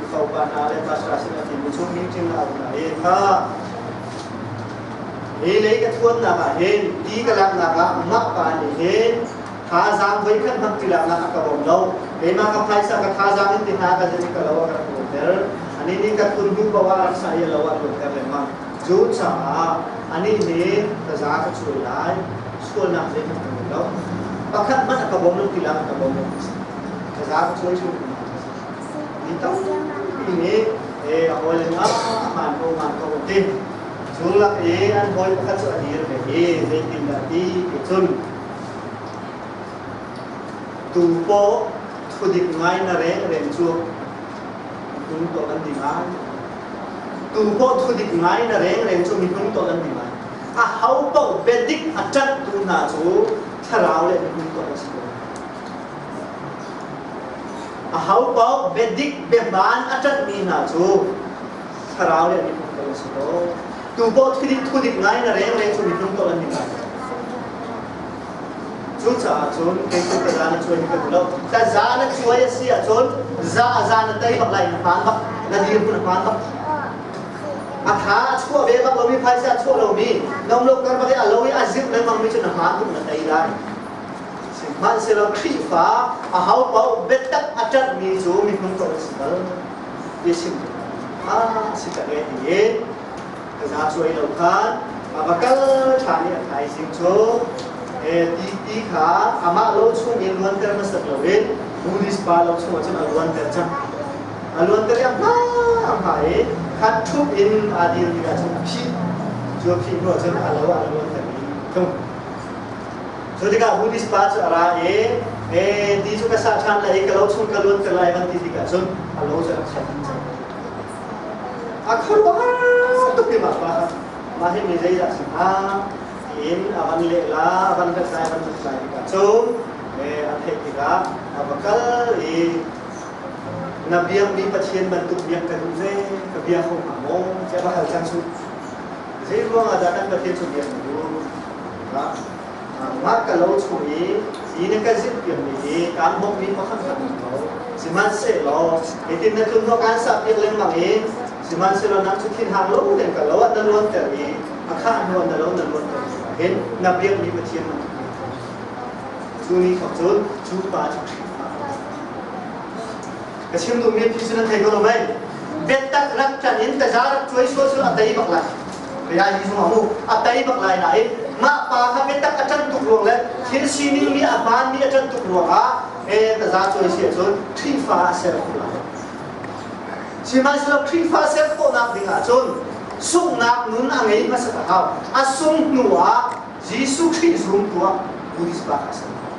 Khrihfa hna le pastor sin a timi cu meeting a um i kha hi lei ka thuannak ah hin ti ka laknak ah mah pa nih hin thazaang voi khat hmang ti laknak a ka bawm lo keimah ka phaisa ka thazaang in ti hna ka zin ka lo a ka tuanter ani nih ka thun hnu paoh ah rak sa i lo a tuanter lengmang cu caah anih nih ka za ka chuai lai sualnak zeihmanh ka ngei lo pakhat hmanh a ka bawm lo ti lak a ka bawm lo ka za ka chuai chu Mi tampi nih a hawile ah a hmaan ko hmaan ko an ti. Cu lak i an hawi pakhat cu a dir ve i zeitindah ti ti cun tu paw thudik ngai na reng reng cu tung to an di ngai. Tu paw thudik ngai na reng reng cu mi tung to an di ngai. A ho paoh biadik a ṭanh tu hna cu thlarau le minung to an si ko. Ahopaoh biadik biahmaan a ṭanhmi hna cu thlarau le miphun ko an si ko. Tu paoh thudik thudik ngai na rengreng cu miphun ko an ni ngai. Cucaah cun kei cu taza na cuai hi ka duh lo. Taza na cuai a si ahcun za a za na tei bak lai na hmaan bak na dirhmun a hmaan bak. A tha a chuah ve bak lomi phaisa a chuah lomi nom lo kar bak i a lo i a zirh lengmang mi cu na hmaan tuk na tei lai. Sihmanhsehlaw Khrihfa ahopaoh biatak a ṭanhmi cu miphun ko an si bal ti a chim ah si tak e tiin taza cuai lo khan a va kal ṭhan i a thaizing cu ti ti kha amah lo chung in luanter hmasat loin Buddhist pa lo chungah cun a luanter cang. A luanter i a hma a hma i khat ṭhup in aa dil tikah cun a phih. Cu a phih hnuah cun a lo ah a luanter i tlung. Cu tikah Buddhist pa cu a ra i e ti cu ka sah ṭhan lai i ka lo chung ka luan ka lai van ti tikah cun a lo cu a rak khat dih cang. A khuaruahhar tuk i mah pa kha mah hi mi zeidah si hnga tiin a van lehla a van hlathlai a van hlathlai tikah cun a theih tikah a va kal i na biakmi Pathian bantuk biak ka duh ve ka bia kho hnga maw tiah va hal cang cu zei ruangah dah kan Pathian cu biak na duh Mah ka lo chung i hi na ka zirhpiakmi hi kaan bawmhmi pakhat hmanh um lo. Sihmanhsehlaw hitin na tlun hnawh kaan sahpiak lengmang i sihmanhsehlaw nang cu thinhang lo tein ka lo ah na luanter i a khah hnu ah na lo na luanter hin na biakmi Pathian bantuk cu ni thawk cun cu pa cu Khrihfa ka chim duhmi phi cu nan thei ko lo mei biatak rak ṭan in taza rak cuai sual cu a tei bak lai Kaya hi zong amu a tei bak lai nain mah pa kha biatak a ṭan tuk ruang le thil sining mi a hmaan mi a ṭan tuk ruangah e taza cuai si ahcun Khrihfa a ser kho lai. Sihmanhsehlaw Khrihfa ser khawhnak ding ahcun sunghnak nun a ngei hmasat a hau. A sung hnu ah Jesuh Khrih zumtu ah Buddhist pa kha a ser khawh.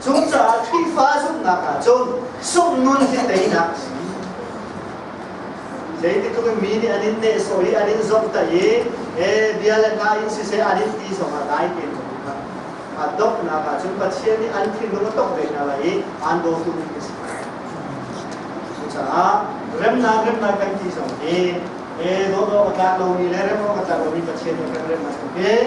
Cucaah Khrihfa zumhnak ahcun sungh nun hi teinak a si. Zeitik in mi nih an in nehsawh i an in zomhtaih i e bia le hla in siseh an in ti zongah dai tein um hlah. A donghnak ah cun Pathian nih an thinlung a tongh ve hna lai i aan dawtu ding a si lai. Cucaah remnak remnak kan ti zong hi e dawt awk a tlak lomi le rem awk a tlak lomi Pathian nih kan rem a si hi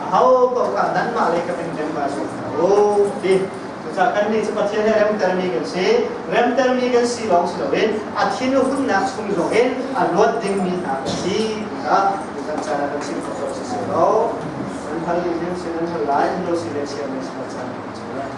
aho paoh kha nanmah le ka min rem va sawm hna u ti. Cucaah kannih cu Pathian he remtermi kan si. Remtermi kan si lawng si loin a thinhunnak chung zongin a luat dingmi hna kan si tiah tutan caan ah kan chim khawh cawk si seh law nan hal ding sin nan hal lai, nan lo si le chia mi si caan kan cu lai.